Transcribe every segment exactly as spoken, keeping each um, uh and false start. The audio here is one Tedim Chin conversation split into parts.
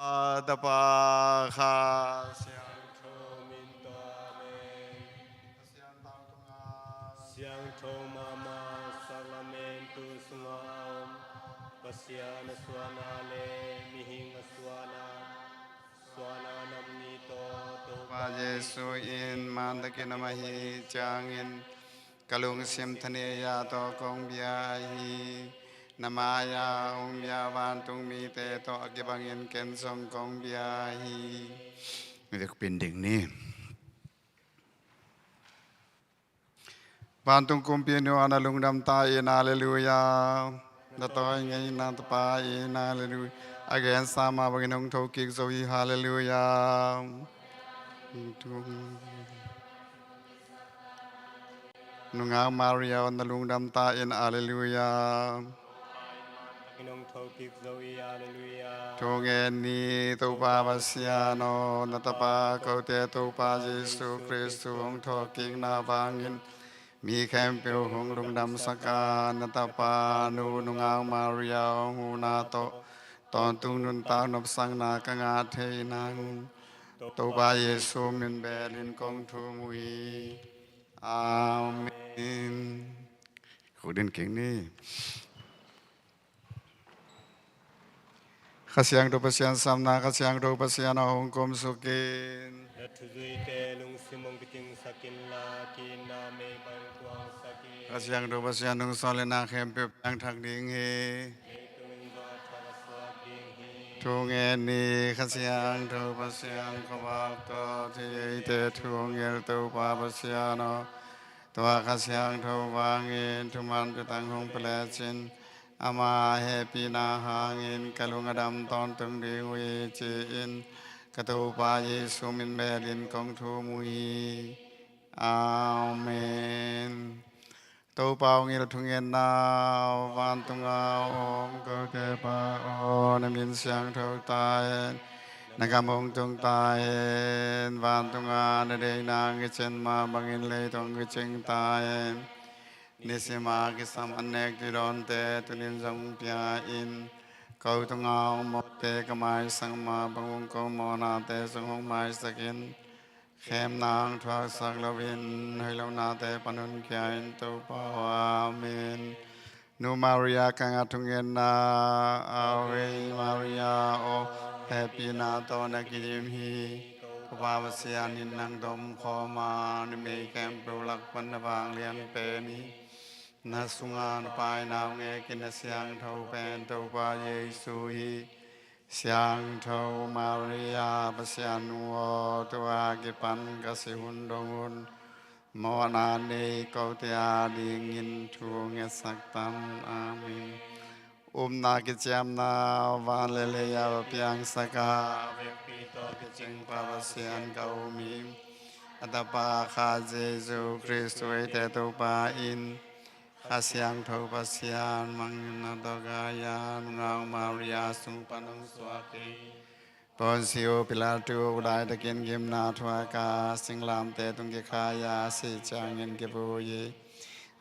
Tapa, Kha Siangtho min tawh, amen. Pasian tangtunga siangtho mahmah sakramentu sungah a om Pasian a suahna le mihing a suahna, suahna nam ni tawh Topa Jesu in mantakin om ahih ciangin ka lungsim thaneih-a tawh kong bia hi. Na mai-a hong bia vantung mite tawh a kibangin ken zong kong bia hi. Vekpi-in ding ni. Vantung Kumpi nu aw, na lungdam ta in. Alleluia. Na tawi ngeina Tapa in. Alleluia. A gensa mah bangin hong thokik zo hi. Alleluia. Nungak Maria aw, na lungdam ta in. Alleluia. Nong thokik zo hi. Alleluia. Thu ngen ni. Topa Pasian aw, na Tapa, kote Topa Jesu Khristu hong thawhkikna vangin mi khempeuh hong lungdamsak a, na Tapa nu Nungak Maria hong huhna tawh tawntung nuntak nopsakna ka ngah thei nang un Topa Jesu min belin kong thum uh hi. Amen. Khuk din kik ni. Kha Siangtho Pasian samna, Kha Siangtho Pasian aw, hong kumsuk in. Na thuzuite lungsim hong kicingsak inla, ki-itna mei bang kuangsak in. Kha Siangtho Pasian, hong sawlna khempeuh piangthak ding hi. Leitung in zong a thak a suak ding hi. Thu ngen ni. Kha Siangtho Pasian, khuavak tawh thei eite thu hong hilh Topa Pasian aw, tua Kha Siangtho vangin thuman thutang hong pia lecin, ama hehpihna hangin ka lung a dam tawntung ding uh hi, ci-in ka Topa Jesu min belin kong thum uh hi. Amen. Topa hong hilh thungetna. Vantunga om kote Pa aw, na min siangtho ta hen. Na gam hong tung ta hen. Vantunga na deihna hong kicin mah bangin leitung hong kicing ta hen. Nisim a kisam annek tuidawnte tuni-in zong pia in. Ko tunga hong mawkte ka maisak mah bang hong, ko mawhnate zong hong maisak in. Khemna hong thuaksak loin hoih lohnate pan hong khia in, Topa aw. Amen. Nu Maria kiangah thungetna. Ave Maria aw, hehpihna tawh na kidim hi. Topa Pasian in nang tawh om khawm a, numei khempeuh lak pan na vanglian pen hi. Na sungah na paina hong ekin, na siangtho pen Topa Jesu hi. Siangtho Maria, Pasian nu aw, tua kipan ka si hun dong un mawhna nei kote adingin thu ngetsak tan. Amen. Upna kiciamna. Van le lei a va piangsak a, a vekpi tawh kicing Pa Pasian ka um hi. A Tapa Kha Jesu Khristu, eite Topa in, Kha Siangtho Pasian mangngilhna tawh gai-a Nungak Maria sung pan hong suak hi. Ponsiu Pilatu laitak in gimna thuak a, singlamteh tung kikhai-a, a sih ciangin kivui hi.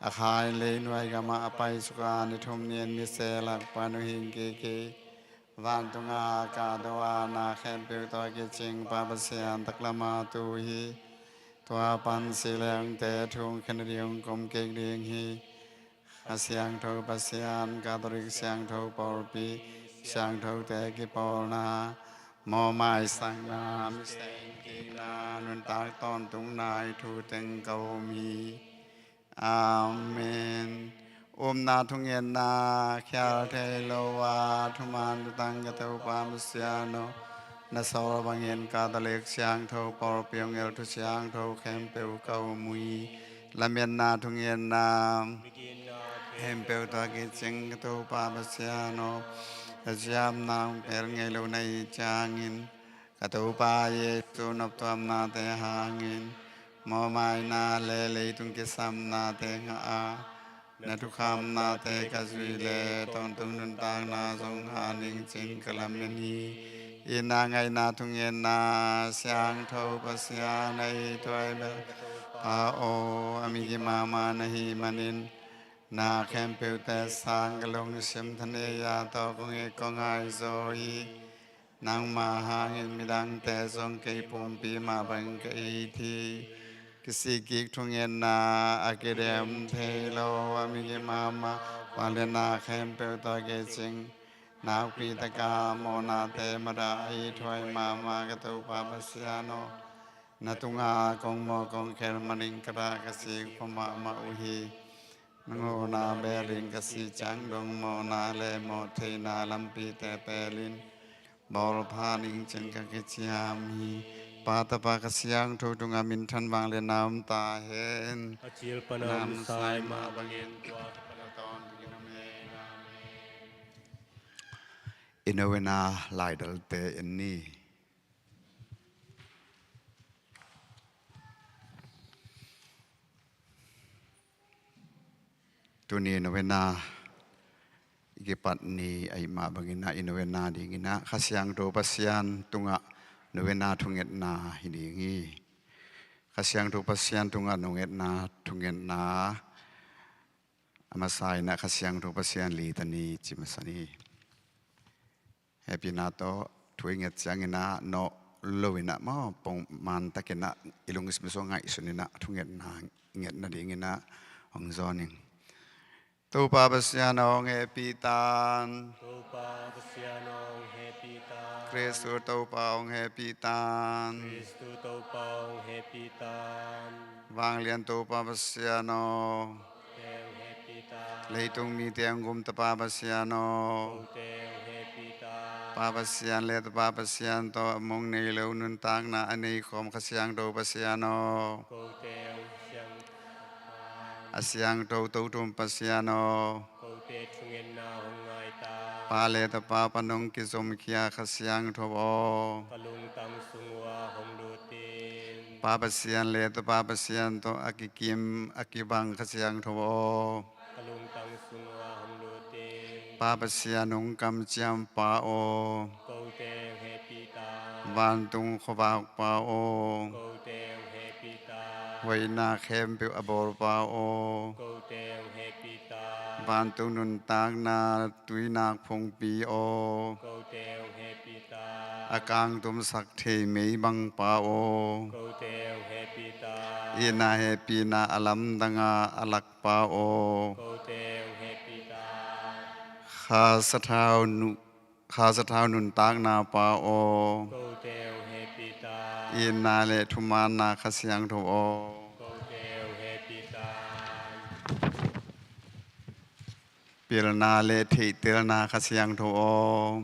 A kha in leinuai gamah a paisuk a, ni thum ni-in ni se lak pan hong hing kik hi. Vantunga kahto a, na khempeuh tawh kicing Pa Pasian taklam a tu hi. Tua pan si le hong teh, thu hong khen nading hong kum kik ding hi. Kha Siangtho Pasian, Catholic siangtho pawlpi, siangthote kipawlna, mawh maisakna, mi seh in kikna, nuntak tawntungna i thu teng ka um hi. Amen. Upna thungetna. Khial thei lo a thuman thutang ka Topa Pasian aw, na sawl bangin Catholic siangtho pawlpi hong hilh thu siangtho khempeuh ka um uh hi. Lametna thungetna. Khempeuh tawh kicing ka Topa Pasian aw, na ciamna hong pel ngei lo na hih ciangin, ka Topa Jesu noptuamnate hangin mawhmaina le leitung kisapnate ngah a, na thukhapnate ka zuih le tawntung nuntakna zong ngah ning ci-in ka lamen hi. Itna ngaihna thungetna. Siangtho Pasian, a ithuai bel Pa aw, a migim mahmah na hih manin na khempeuhte sang ka lungsim thaneih-a tawh kong it kong ngai zaw hi. Nangma hangin midangte zong kei pumpi mah bangin ka it hi. Kisikkik thungetna a kidem thei lo a migi mahmah, vangliatna khempeuh tawh a kicing, nakpi taka mawhnate mada a ithuai mahmah ka Topa Pasian aw, na tungah kong mawh kong khelh manin ka dah ka sik pha mahmah uh hi. Nang mawhna belin ka sih ciang dong mawhna le mawh theihna lampite pelin bawl pha ning cin ka kiciam hi. Pa, Tapa, Kha Siangtho tungah minthan vangliatna om ta hen. A cil pan a om sai mah bangin tua pan a tawntung in om hen. Amen. I novena laidalte en ni. Tuni novena i kipat ni ahih mah bangin ah, i novena dingin ah Kha Siangtho Pasian tungah novena thungetna hi ding hi. Kha Siangtho Pasian tungah novena thungetna a masa in ah Kha Siangtho Pasian litany ci masa ni. Hehpihna tawh thu i nget ciangin ah nawh lo in ah maw, pongman takin ah i lungsim sungah ngaihsun in ah thungetna ngetna dingin ah hong zawn ing. Topa Pasian aw, hong hehpih ta in. Topa Pasian aw, hong hehpih ta in. Kristu Topa aw, hong hehpih ta in. Kristu Topa aw, hong hehpih ta in. Vanglian Topa Pasian aw, leitung mite hong gumta Pa Pasian aw, Pa Pasian le Tapa Pasian tawh a mong nei lo nuntakna a nei khawm Kha Siangtho Pasian aw, a siangtho totum Pasian aw, Pa le Tapa pan hong kizomkhia Kha Siangtho aw, Pa Pasian le Tapa Pasian tawh a kikim a kibang Kha Siangtho aw, Pa Pasian hong kamciam Pa aw, vantung khuavak Pa aw, hoihna khempeuh a bawl Pa aw, vantung nuntakna tuinak phungpi aw, a kangtumsak thei mei bang Pa aw, itna hehpihna a lamdang a a lak Pa aw, Kha sathau nu-, Kha sathau nuntakna Pa aw, itna le thumaanna Kha Siangtho aw, pilna le theihtelna Kha Siangtho aw,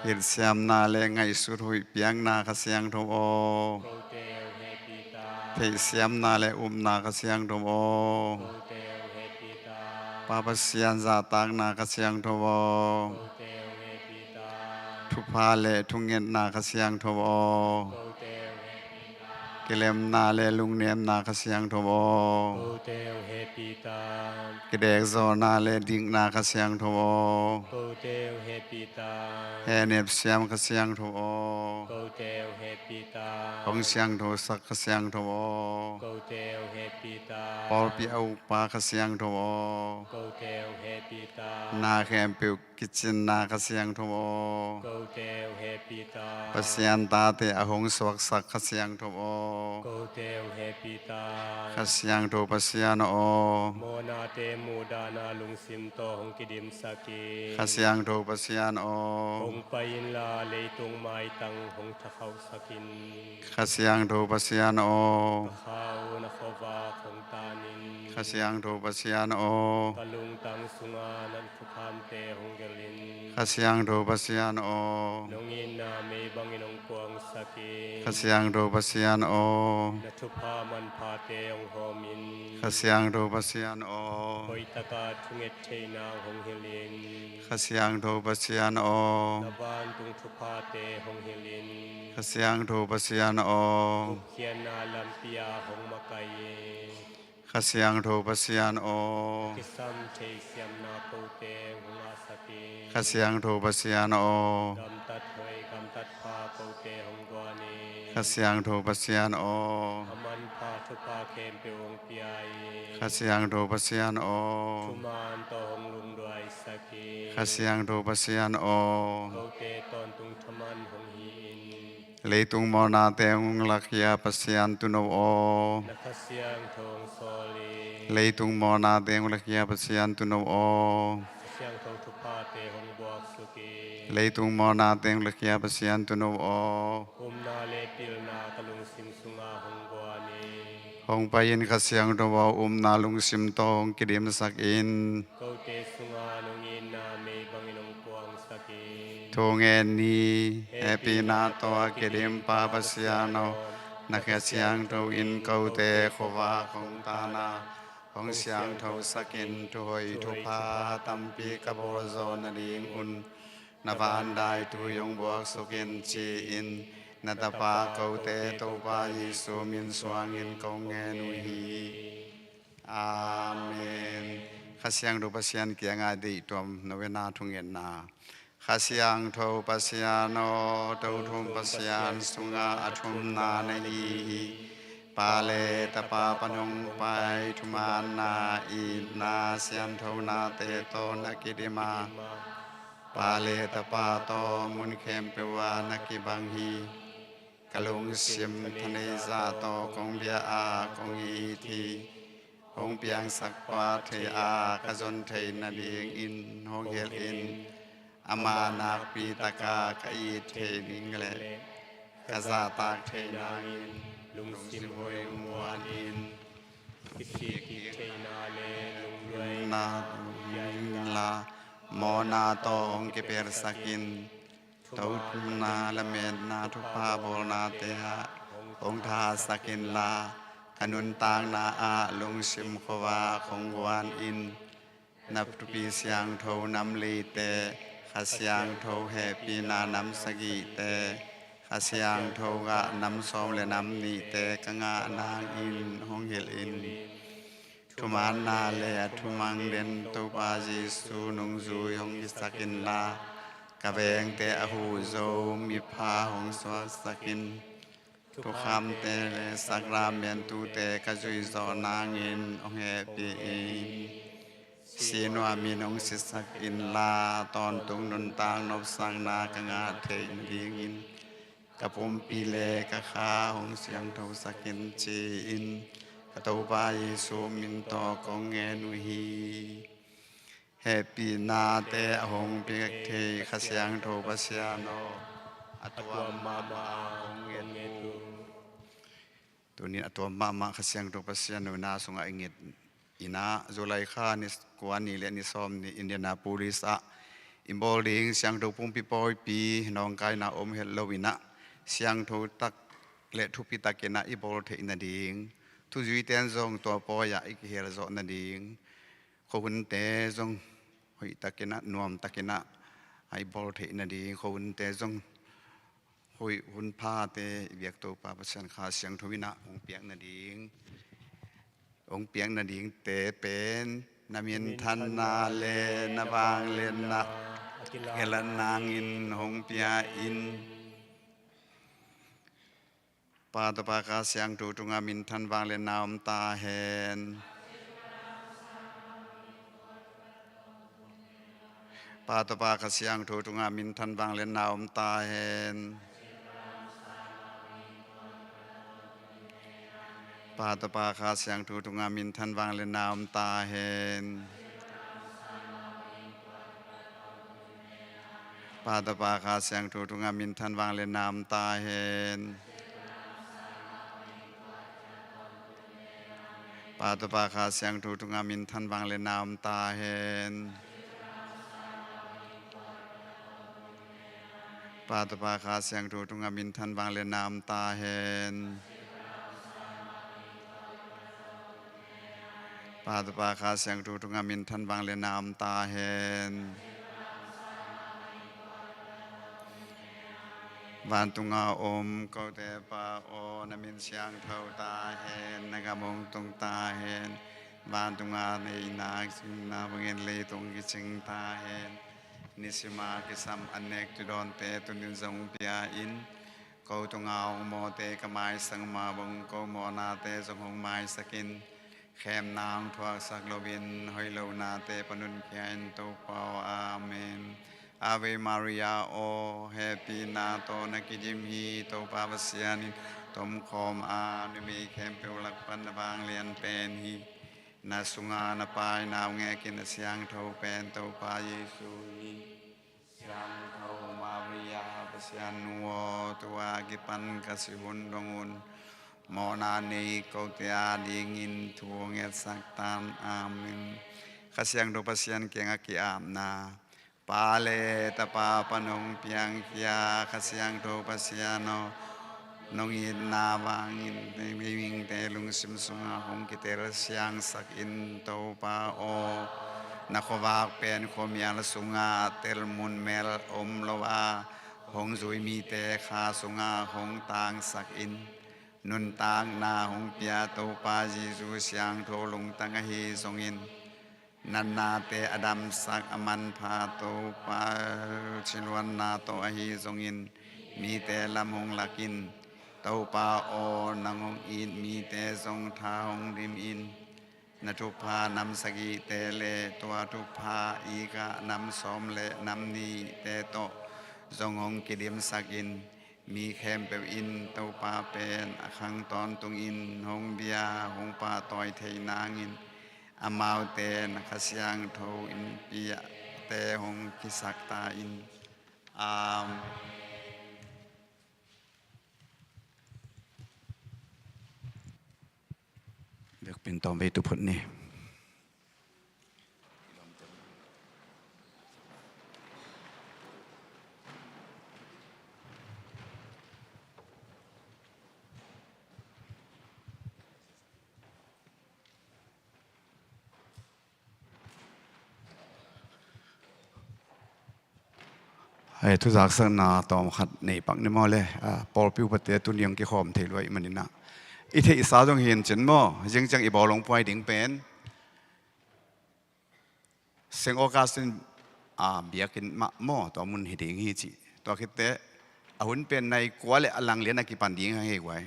hilhsiamna le ngaihsut huih piakna Kha Siangtho aw, theihsiamna le upna Kha Siangtho aw, Pa Pasian zahtakna Kha Siangtho aw, thupha le thungetna Kha Siangtho aw, kilemna le lungnemna Kha Siangtho aw, kidekzawhna le dikna Kha Siangtho aw, hehnep siam Kha Siangtho aw, hong siangthosak Kha Siangtho aw, pawlpi a ukpa Kha Siangtho aw, na khempeuh kicinna Kha Siangtho aw, Pasian tate a hong suaksak Kha Siangtho aw, Kha Siangtho Pasian aw, mawhnate muhdahna lungsim tawh hong kidimsak in, Kha Siangtho Pasian aw, hong pai inla leitung maitang hong thakhauhsak in, Kha Siangtho Pasian aw, ka kha uh na khuavak hong tan in, Kha Siangtho Pasian aw, ka lungtang sunga na thupha mite hong gelh in, Kha Siangtho Pasian aw, nong itna mei bangin hong kuangsak in, Kha Siangtho Pasian aw, na thupha manphate hong hawm in, Kha Siangtho Pasian aw, hoihtaka thunget theihna hong hilh in, Kha Siangtho Pasian aw, na vantung thuphate hong hilh in, Kha Siangtho Pasian aw, gupkhiatna lampi ah hong makaih in, Kha Siangtho Pasian aw, kisam theih siamna kote hong ngahsak in, Kha Siangtho Pasian aw, gamtat hoih gamtat pha kote hong guan in, Kha Siangtho Pasian aw, a manpha thupha khempeuh hong pia in, Kha Siangtho Pasian aw, thuman tawh hong lungduaisak Kha Siangtho Pasian aw, leitung mawhnate hong lakhia Pasian tuuno aw, leitung mawhnate hong lakhia Pasian tuuno aw, leitung mawhnate hong lakhia Pasian tuuno aw. Hong pai in Kha Siangtho aw, upna lungsim tawh hong kidimsak in. Thu ngen ni. Hehpihna tawh a kidimpa Pasian aw, na Kha Siangtho in kote khuavak hong tan a, hong siangthosak in. Thuhoih thupha tampi ka bawl zawh nadingun na van daitui hong buaksuk in, ci-in na Tapa kote Topa Jesu min suangin kong ngen uh hi. Amen. Kha Siangtho Pasian kiangah deihtuam novena thungetna. Kha Siangtho Pasian aw, Tothum Pasian sungah a thumna na hi hi. Pa le Tapa pan hong pai, thumaanna, itna, sianthonate tawh na kidim a, Pa le Tapa tawh mun khempeuh ah na kibang hi. Ka lungsim thaneih zah tawh kong bia a, kong it hi. Hong piangsak pa thei a ka zon theih nadingin hong hilh in. Amah nakpi takin ka it theih ding le ka zahtak theih nangin lungsim hoih hong muan in. Kisik kik theihna le lungduaina hong pia inla, mawhna tawh hong kipelsak in. Tothumna lametna thupha bawlnate ah hong thahatsak inla, ka nuntakna ah lungsim khuavak hong guan in. Na thupi siangtho nam lite, Kha Siangtho hehpihna nam sagihte, Kha Siangtho gah nam sawm le nam nihte ka ngah nangin hong hilh in. Thumaanna le a thumang den Topa Jesu nungzui hong hisak inla, ka vengte a huh zo mipha hong suaksak in. Thukhamte le sakramentute ka zuih zawh nangin hong hehpih in. Si nuamin hong sisak inla, tawntung nuntak nopsakna ka ngah theih nadingin ka pumpi le ka kha hong siangthosak in, ci-in ka Topa Jesu min tawh kong ngen uh hi. Hehpihnate a hong piak thei Kha Siangtho Pasian aw, a tuam mahmah hong nget uh. Tunin a tuam mahmah Kha Siangtho Pasian novena sungah i nget in ah, July kha ni kua ni le ni sawm ni Indianapolis ah i bawl ding Siangtho Pumpi Pawipi nawngkaina om het lo in ah, siangtho tak le thupi takin ah i bawl theih nading, thuzuite in zong tua pawi ah i kihel zawh nading, khuahunte zong hoih takin ah, nuam takin ah i bawl theih nading, khuahunte zong hoih hun phate i biak Topa Pasian Kha Siangtho in ah hong piak nading, hong piak nadingte pen na minthanna le na vangliatna a kilat nangin hong pia in. Pa tawh Pa Kha Siangtho tungah minthan vangliatna om ta hen. Pa tawh Pa Kha Siangtho tungah minthan vangliatna om ta hen. Pa tawh Pa Kha Siangtho tungah minthan vangliatna om ta hen. Pa tawh Pa Kha Siangtho tungah minthan vangliatna om ta hen. Pa tawh Pa Kha Siangtho tungah minthan vangliatna om ta hen. Pa tawh Pa Kha Siangtho tungah minthan vangliatna om ta hen. Pa tawh Pa Kha Siangtho tungah minthan vangliatna om ta hen. Vantunga om kote Pa aw, na min siangtho ta hen, na gam hong tung ta hen. Vantunga neihna kicingna bangin leitung kicing ta hen. Nisima kisam an nek thudawnte tunin zong pia in. Ko tunga hong mawhte ka maisak mah bang ko mawhnate zong hong maisak in. Khemna hong thuaksak loin hoih lo nate pan un khia in, Topa aw. Amen. Ave Maria aw, hehpihna tawh na kidim hi. Topa Pasian in tomkhawm a, numei khempeuh lak pan na vanglian pen hi. Na sungah na pai naungek in a siangtho pen Topa Jesu hi. Siangtho Maria, Pasian nu aw, tua kipan ka si hun dong un mawhna nei kote a dingin thu ngetsak tan. Amen. Kha Siangtho Pasian kiangah ki-apna. Pa le Tapa pan hong piangkhia Kha Siangtho Pasian aw, nong itna vangin mihingte lungsim sungah hong kitel siangsak in, Topa aw. Na khuavak pen khuamial sungah telmun mel om lo a, hong zui mite kha sungah hong tangsak in. Nuntakna hong pia Topa Jesu siangtho lungtang ahi zongin, natnate a damsak a manpha Topa ciluanna tawh ahi zongin, mite lam hong lak in. Topa aw, nang hong it mite zong tha hong dim in. Na thupha nam sagihte le tua thupha ikah nam sawm le nam nihte tawh zong hong kidimsak in. Mi khempeuh in Topa pen a khang tawntungin hong bia hong pahtawi thei nangin, amaute na Kha Siangtho in piate hong kisak ta in. Amen. Biakpiin tawm vei tu phot ni. Hei, thuzaksakna tawm khat nei pak ni maw le. A, pawlpi upate tuni hong kikhawm thei luai maninah, i theihsa zong hi in cin maw, zingciang i bawlung puai ding pen Saint Augustine, a, biakinn mah maw, tua mun hi ding hi cih. Tua khitte a hun pen nai kua le a lang lian a kipan ding hi guai.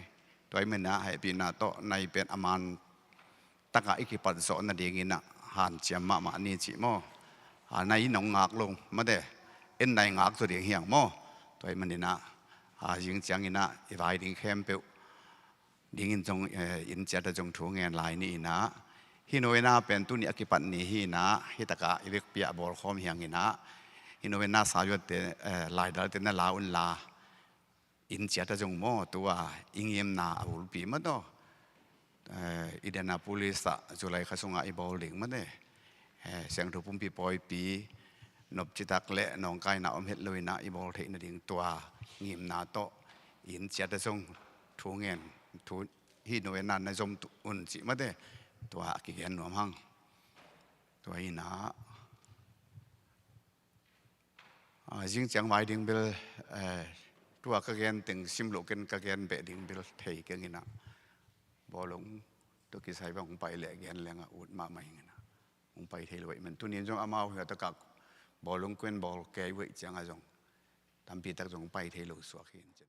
Tua i maninah hehpihna tawh nai pen a man takah i kipat zawh nadinginah hanciam mahmah ni cih maw. A, nai in hong ngak lo mate, en nai ngak zaw ding hiang maw. Tua i maninah, a, zingcianginah i vai ding khempeuh dingin zong, eh, inn ciatah zong thu ngen lai ni inah, hih novena pen tuni a kipat ni hi inah, hih takah i vekpi-ah bawlkhawm hianginah, hih novena sazuate, eh, laidalte na la unla, inn ciatah zong maw, tua i ngimna a bulpi mataw. Eh, Indianapolis ah July kha sungah i bawl ding mate. Eh, Siangtho Pumpi Pawipi nop citak le nawngkaina om het loinah i bawl theih nading tua ngimna tawh inn ciatah zong thu ngen, thu, hih novena na zom un cih mate. Tua a kigen nuam hang. Tua inah, a, zingciang vai ding bel, eh, tua ka gen teng sim loh ken ka gen beh ding bel thei keng inah, bawlung tua kisai bang hong pai leh gen lengah ut mahmah ing inah, hong pai thei lo ahih man. Tuni in zong amau hiatakah bawlung kuen bawl kei uh ahih ciangah zong tampitak zong hong pai thei lo suak hi in cin.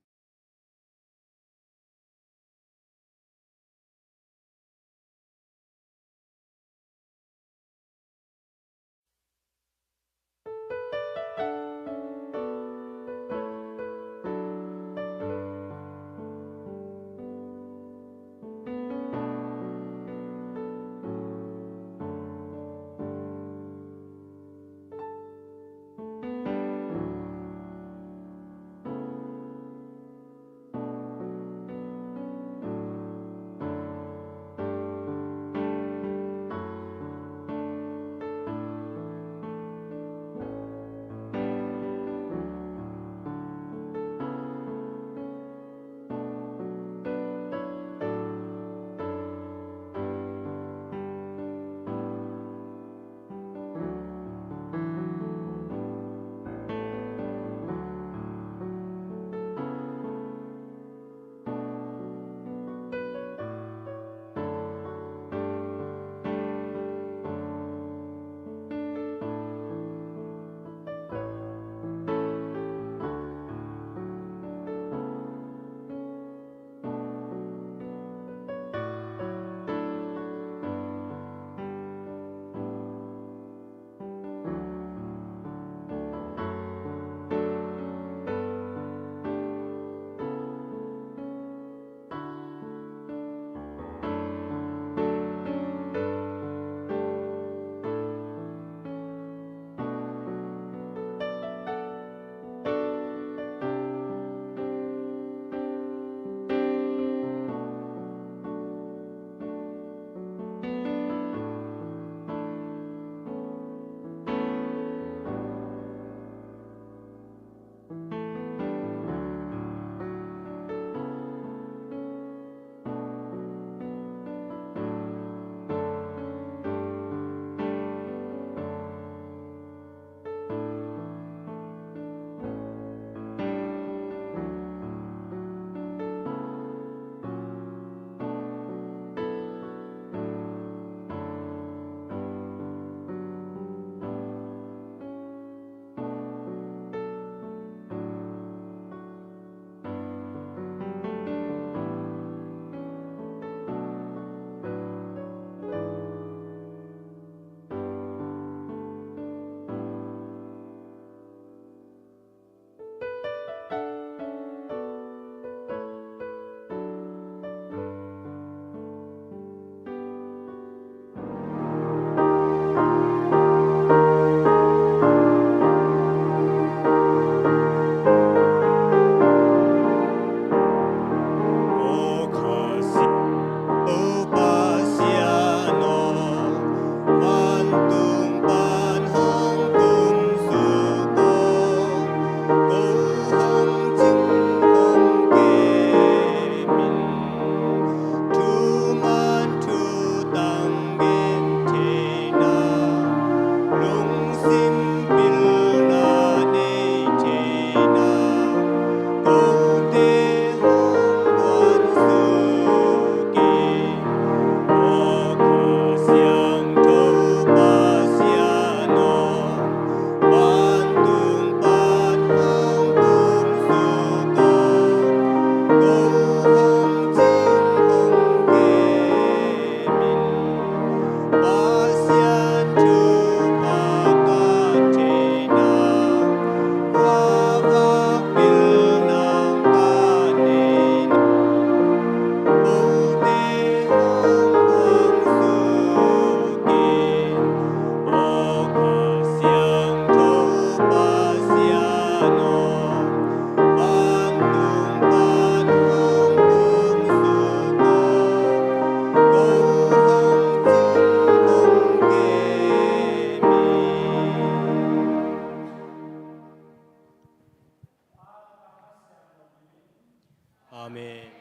Amen.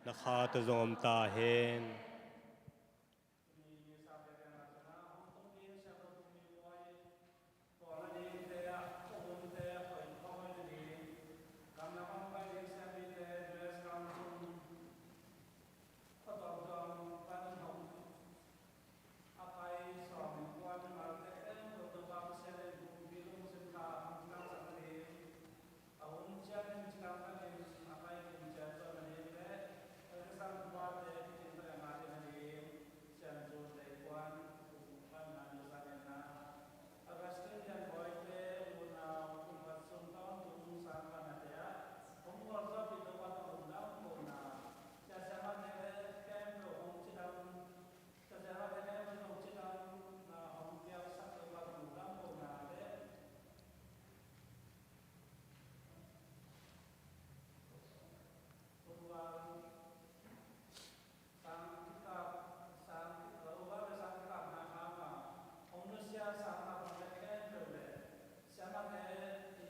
Na kha tawh zong om ta hen. A pai sawm in kuan mimalte khempeuh Topa Pasian in pumpi lungsim tha a hong tangsak nading, a hun ciangin cidam takin a pai kim ciat zawh nading le a kisam upate kicing takin a ngah nading, Siangtho Tei Kuan, Kuan Nang Nusa Ngenna, Augustine Lian Bawite unau kum khat sung tawntung sang panate ah hong gualzawhpih Topa tawh lungdam kohna, sia siamahte le khempeuh hong cidam Siamahte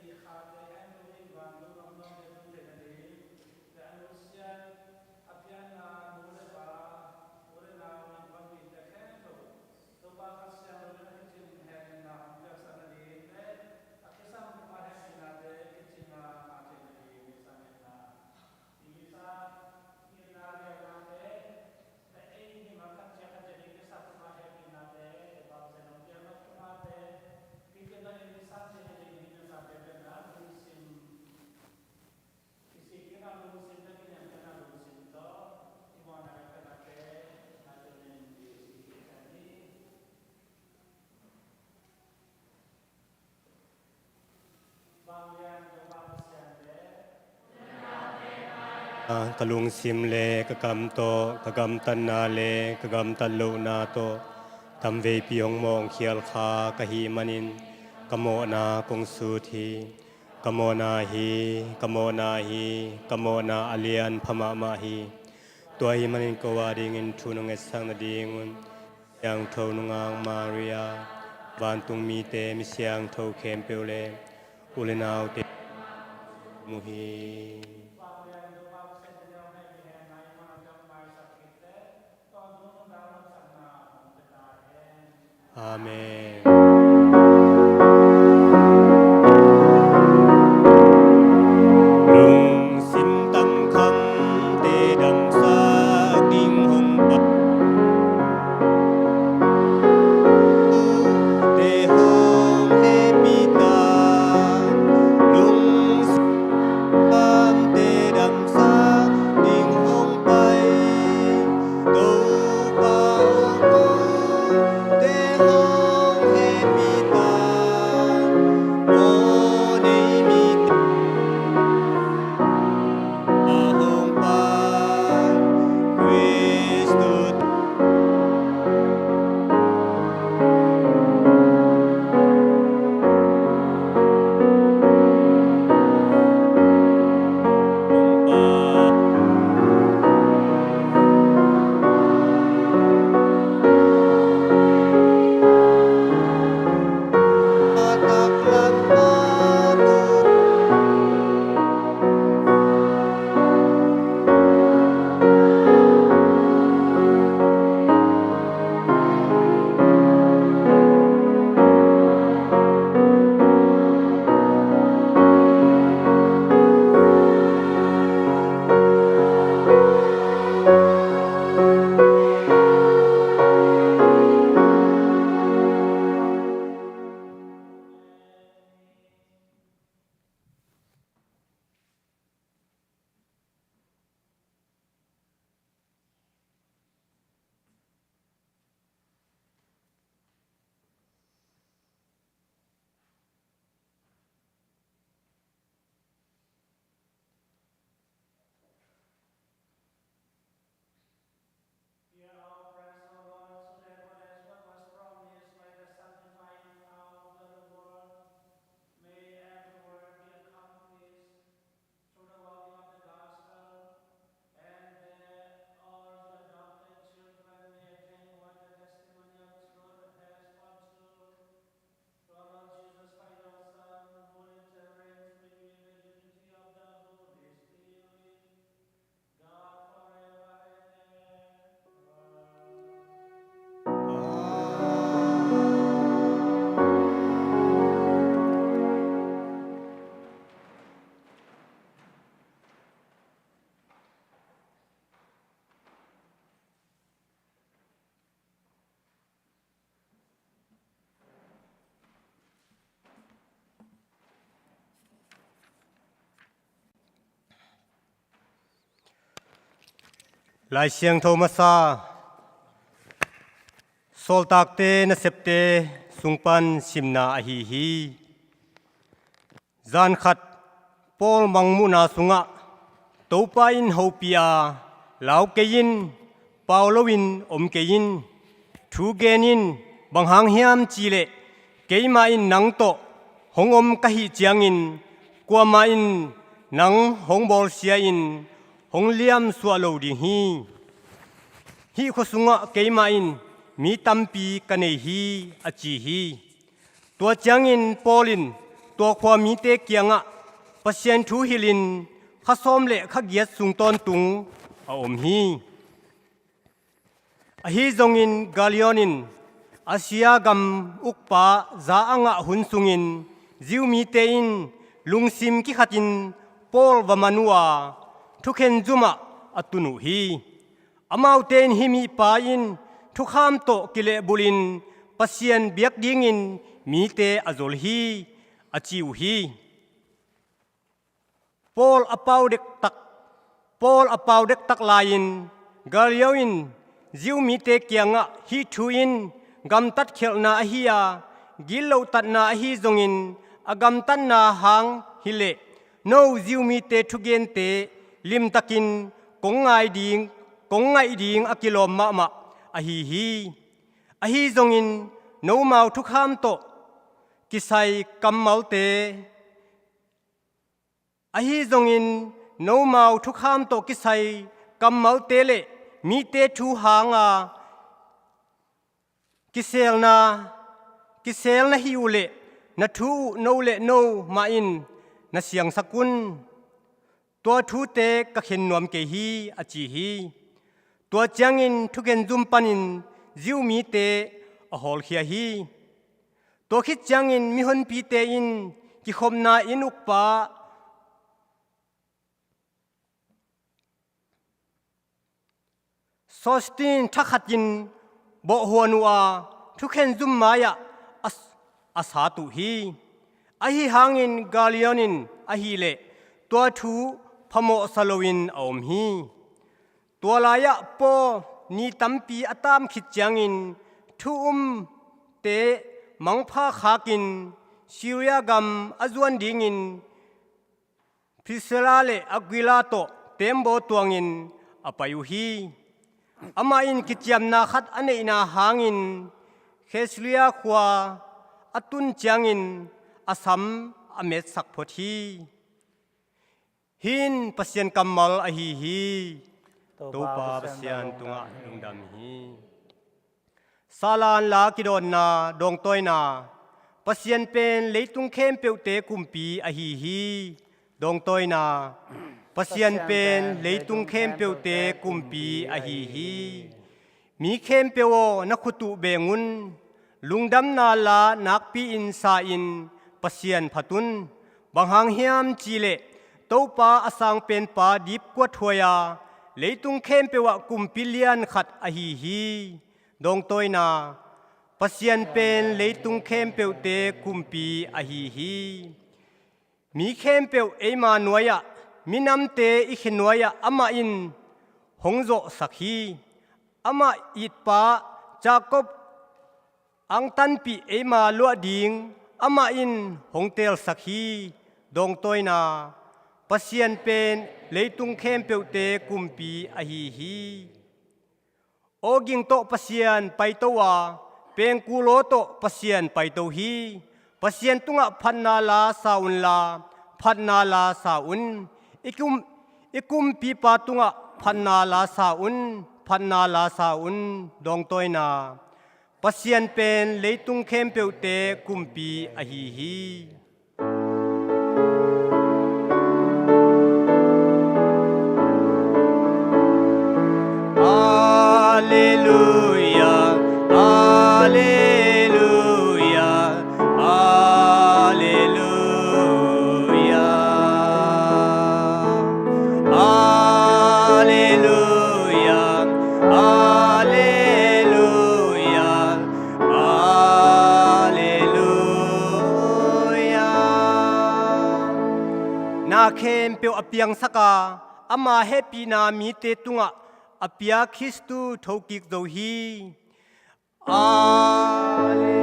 i khate khempeuh in vantung gam nuamte tun theih nading le a nusiat a pianna nu le pa, u le nau, innkuanpihte khempeuh Topa Kha Siangtho in a kicing hehpihna hong piaksak nading le a kisam Topa hehpihnate kicing a ngah theih nading i sang ngetna. I misa ngetna lianate le ei hima khat ciat khat ciat i kisam Topa hehpihnate Topa Pasian hong piak nop Topate kicing a i misa ciat i ding hi na sa pe pe na lungsim Kisik kei na lungsim le kiniam kei na lungsim tawh i mawhna le khanate na tunin i sik kei kan hi. Vanglian Topa Pasian le ka lungsim le ka kam tawh, ka gamtatna le ka gamtat lohna tawh tamveipi hong mawhkhial kha ka hih manin ka mawhna kong sut hi. Ka mawhna hi, ka mawhna hi, ka mawhna a lian pha mahmah hi. Tua ahih manin ko a dingin thu nong ngetsak nadingun Siangtho Nungak Maria, vantung mite mi siangtho khempeuh le u le naute mu hi. Amen. Lungsim tangkhangte damsak ding hong pai. Te hong hehpih ta. Lungsim tangkhangte damsak ding hong pai. Topa aw, te hong hehpih Lai Siangtho masa, Sawltakte Nasepte sung pan simna ahi hi. Zan khat Paul mangmuhna sungah Topa in hopih a, lau kei in, pau loin om kei in, thu gen in, bang hang hiam cihleh keimah in nang tawh hong om ka hih ciangin kuamah in nang hong bawlsia in hong liamsuah lo ding hi. Hih khua sungah keimah in mi tampi ka nei hi, a ci hi. Tua ciangin Paul in tua khua mite kiangah Pasian thu hilhin kha sawm le kha giat sung tawntung a om hi. Ahi zongin Galion in Asia gam ukpa za a ngah hun sungin Jew mite in lungsim kikhatin Paul va man uh a, thukhen zumah a tun uh hi. Amaute in, "Hih mipa in thukham tawh kilehbulhin Pasian biak dingin mite a zol hi," a ci uh hi. Paul a pau dektak, Paul a pau dektak lai-in Galion in Jew mite kiangah hih thu in gamtat khialhna ahi a, gitlohtatna ahi zongin a gamtatna hang hileh no Jew mite thugente limtakin kong ngai ding, kong ngaih ding a kilawm mahmah ahi hi. Ahi zongin nomau thukham tawh kisai kammalte, ahi zongin nomau thukham tawh kisai kammalte le mite thu hanga kiselna, kisel na hih uh leh na thu uh no le no mah in na siangsak un. Tua thute ka khen nuam kei hi, a ci hi. Tua ciangin thukhen zum panin Jew mite a hawlkhia hi. Tua khit ciangin mihonpite in kikhopna inn ukpa Sostin thakhatin bawhhuan uh a, thukhen zum mai-ah a, a sat uh hi. Ahi hangin Galion in ahileh tua thu phamawhsa loin a om hi. Tua lai-ah Paul ni tampi a taam khit ciangin thu umte mangpha khakin Syria gam a zuan dingin Priscilla le Aquila tawh tembaw tuangin a pai uh hi. Amah in kiciamna khat a neihna hangin Caesarea khua a tun ciangin a sam a metsak phot hi. Hih in Pasian kammal ahi hi. Topa Pasian tungah lungdam hi. Salan la kidawnna, dawngtawina. Pasian pen leitung khempeuhte kumpi ahi hi. Dawngtawina. Pasian pen leitung khempeuhte kumpi ahi hi. Mi khempeuh aw, na khut uh beng un. Lungdamna la nakpi-in sa-in Pasian phat un. Bang hang hiam cihleh Topa a sangpenpa dipkuat huai a, leitung khempeuh ah kumpi lian khat ahi hi. Dawngtawina. Pasian pen leitung khempeuhte kumpi ahi hi. Mi khempeuh eima nuai-ah, minamte i khe nuai-ah amah in hong zawhsak hi. Amah itpa Jacob angtanpih eima luah ding amah in hong teelsak hi. Dawngtawina. Pasian pen leitung khempeuhte kumpi ahi hi. Awging tawh Pasian paito a, pengkul aw tawh Pasian paito hi. Pasian tungah phatna la sa unla, phatna la sa un. I kum, i kumpipa tungah phatna la sa un, phatna la sa un. Dawngtawina. Pasian pen leitung khempeuhte kumpi ahi hi. Alleluia, alleluia, alleluia. Alleluia, alleluia, alleluia. Na khempeuh a piangsak a, ama hehpihna mite tungah A pia Khristu thokik zo hi. Alleluia.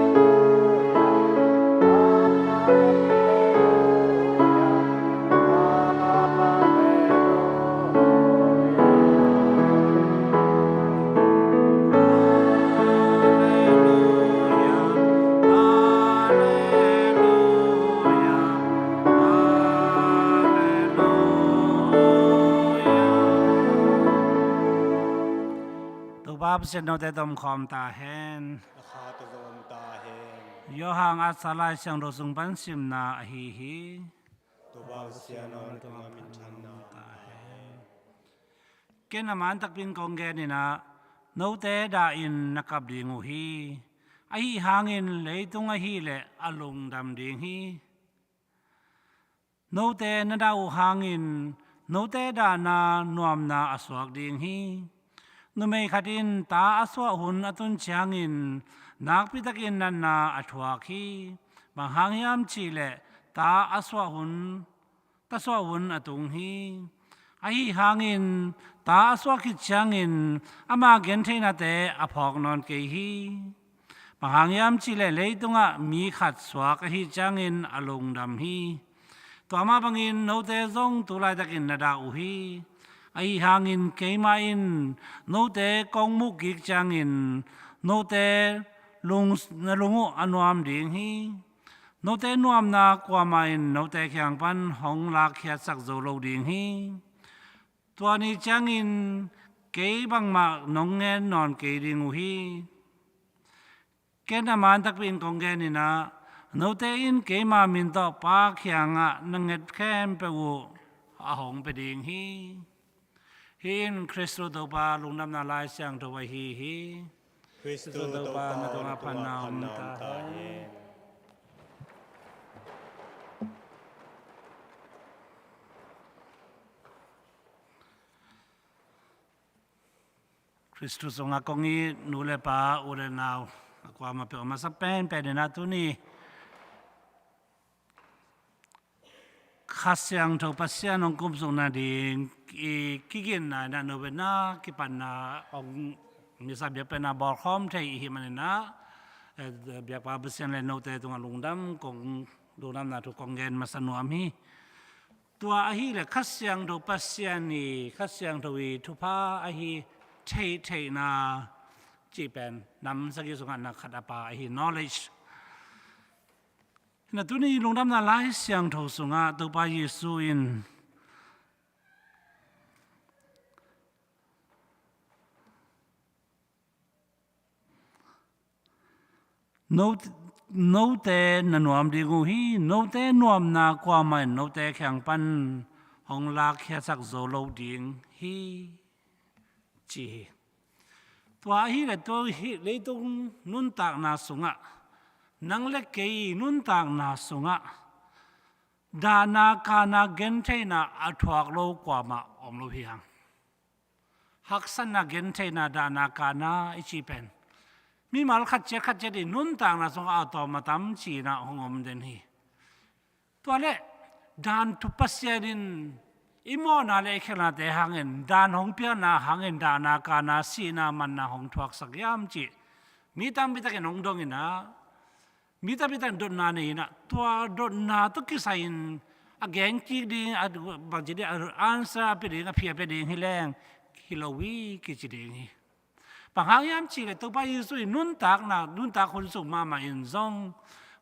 Topa Pasian note tawh om khawm ta hen. Na kha tawh zong om ta hen. Johan a tangthu Lai Siangtho sung pan simna ahi hi. Topa Pasian aw, na tungah minthanna om ta hen. Ken a man takpi in kong gen in ah, note dah in na kap ding uh hi. Ahi hangin leitung ahih leh a lungdam ding hi. Note na dah uh hangin note dahna nuamna a suak ding hi. Numei khat in ta a suah hun a tun ciangin nakpitakin natna a thuak hi. Bang hang hiam cih leh ta a suah hun, ta suah hun a tung hi. Ahi hangin ta a suah khit ciangin ama gentheihnate a phawk nawn kei hi. Bang hang hiam cih leh leitungah mi khat suak ahih ciangin a lungdam hi. Tua mah bangin note zong tu laitakin na dah uh hi. Ahi hangin keimah in note kong muh kik ciangin note lung, na lung uh a nuam ding hi. Note nuamna kuamah in note kiang pan hong lakkhiatsak zo lo ding hi. Tua ni ciangin kei bangmah nong ngen nawn kei ding uh hi. Ken a man takpi in kong gen in ah, note in keima min tawh Pa kiangah na nget khempeuh uh a hong pia ding hi. Hih in Khristu Topa Lungdamna Lai Siangtho ahi hi. Khristu Topa na tungah phatna om ta hen. Khristu sungah kong it nu le pa, u le nau, a kuamah peuh a masa penpen in ah tuni Kha Siangtho Pasian hong kumsuk nading i kiginna in ah novena kipatna hong misa biakpiakna bawlkhawm thei i hih manin ah, eh, biakpa Pasian le note tungah lungdam kong, lungdamna thu kong gen masa nuam hi. Tua ahih leh Kha Siangtho Pasian i, Kha Siangtho i thupha ahi theihtheihna cih pen nam sagih sungah na khat a pa ahi, knowledge. Hi in ah tuni Lungdamna Lai Siangtho sungah Topa Jesu in no, note na nuam ding uh hi, note nuamna kuamah in note kiang pan hong lakkhiatsak zo lo ding hi, ci hi. Tua ahih leh tua hih leitung nuntakna sungah, nang le kei nuntakna sungah dahna kahna gentheihna a thuak lo kuamah om lo hi hang. Haksatna, gentheihna, dahna kahna i cih pen mimal khat ciat khat ciat i nuntakna sungah a tawm a tam ci-in ah hong om den hi. Tua leh dan thu Pasian in i mawhna le i khelhnate hangin, dan hong piakna hangin dahna kahna, sihna manna hong thuaksak hiam cih mi tampi takin hong dong in ah, mi tampi takin dotna nei in ah, tua dotna tawh kisai-in a gen kik ding, a bangci ding, a answer a pia ding, a pia pia ding hi leng hi lo hi kici ding hi. Bang hang hiam cih leh Topa Jesu i nuntakna, nuntak hun sung mahmah in zong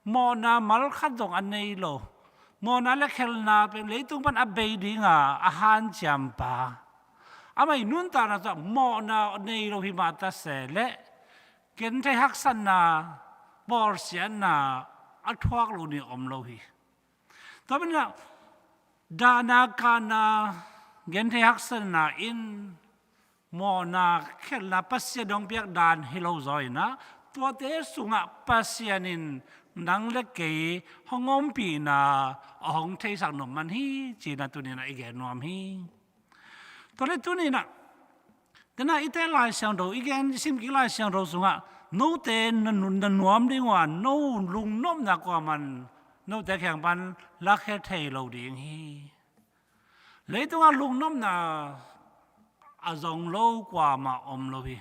mawhna mal khat zong a nei lo. Mawhna le khelhna pen leitung pan a bei dinga a hanciam pa. Amah i nuntakna zong mawhna nei lo hi mah ta se leh genthei haksatna, bawlsiatna a thuak lo ni om lo hi. Tua manin ah dahna kahna, genthei haksatna in mawhna khelhna Pasian hong piak dan hi lo zaw in ah, tuate sungah Pasian in nang le kei hong ompihna a hong theisak nuam man hi, ci-in ah tuni-in ah i gen nuam hi. Tua leh tuni-in ah, tena i te Lai Siangtho, i gen i sim kik Lai Siangtho sungah note na nu-, na nuam ding uh a, no lungnopna kuamah in note kiang pan lakhia thei lo ding hi. Leitungah lungnopna a zong lo kuamah om lo hi.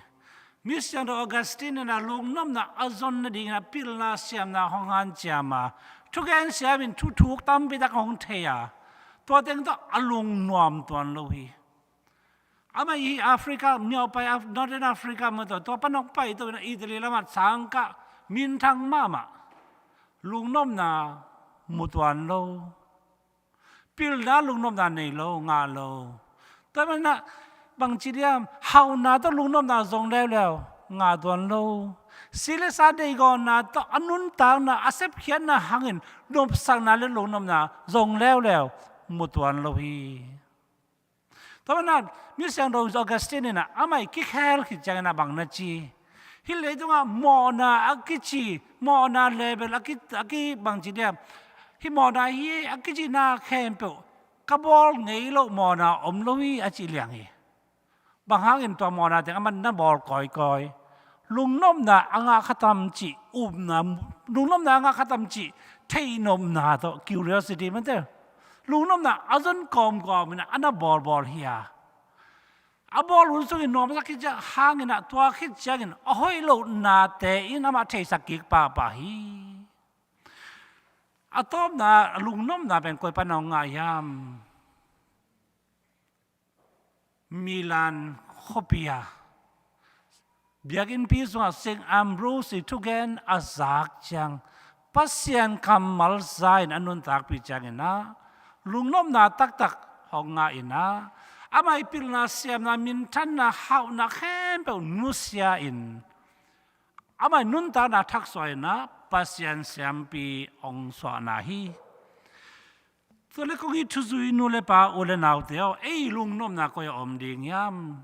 Misiangtho Augustine in ah lungnopna a zon nadingin ah pilna siamna hong hanciam a, thugen siamin thuthuk tampi tak hong thei a, tua teng tawh a lungnuam tuan lo hi. Amah hi Africa, niaupai Af-, Northern Africa mah tawh, tua pan hong pai to in ah Italy lamah sangkah minthang mahmah. Lungnopna mu tuan lo. Pilna lungnopna nei lo, ngah lo. Tua manin ah bangci diam, hauhna tawh lungnopna zong leuleu, ngah tuan lo. Si le sa deihgawhna tawh a nuntakna, a sepkhiatna hangin nopsakna le lungnopna zong leuleu, mu tuan lo hi. Tua manin ah Misiangtho Augustine in ah amah i kikhel khit ciangin ah bang na ci? Hih leitungah mawhna a kici, mawhna level a ki, a ki bangci diam, hih mawhna hi a kicihna khempeuh ka bawl ngei loh mawhna om lo hi a cih liang hi. Bang hangin tua mawhna teng amah na bawl kawikawi? Lungnopna a ngah kha tam cih upna, lungnopna a ngah kha tam cih theihnopna tawh, curiosity mate. Lungnopna a zon kawmkawm in ah a na bawlbawl hi a, a bawl hun sungin nuamsak khit ciang hangin ah tua khit ciangin a hoih lohnate in amah theisak kik pahpah hi. A tawpna, a lungnopna pen koi pan hong ngah hiam? Milan khuapi a biakinnpi sungah Saint Ambrose i thugen a zak ciang, Pasian kammal za in a nuntakpih ciangin ah lungnopna taktak hong ngah in ah, amah i pilna siamna, minthanna, hauhna khempeuh nusia in, amah i nuntakna thaksuah in ah Pasian siampi hong suahna hi. Tua leh kong it thuzui nu le pa, u le naute aw, ei lungnopna koi ah om ding hiam?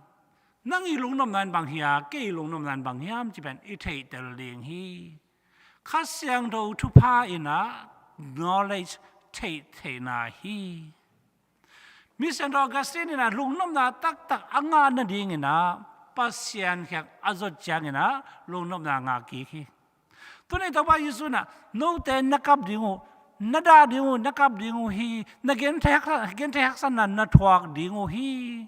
Nang i lungnopna in bang hi a, kei i lungnopna in bang hiam cih pen i theihtel ding hi. Kha Siangtho thupha in ah knowledge, theih, theihna hi. Misiangtho Augustine in ah lungnopna taktak a ngah nadingin ah Pasian kiang a zot ciangin ah lungnopna ngah kik hi. Tuni Topa Jesu in ah, note na kap ding uh, na dah ding uh, na kap ding uh hi, na genthei haksa-, genthei haksatna na thuak ding uh hi.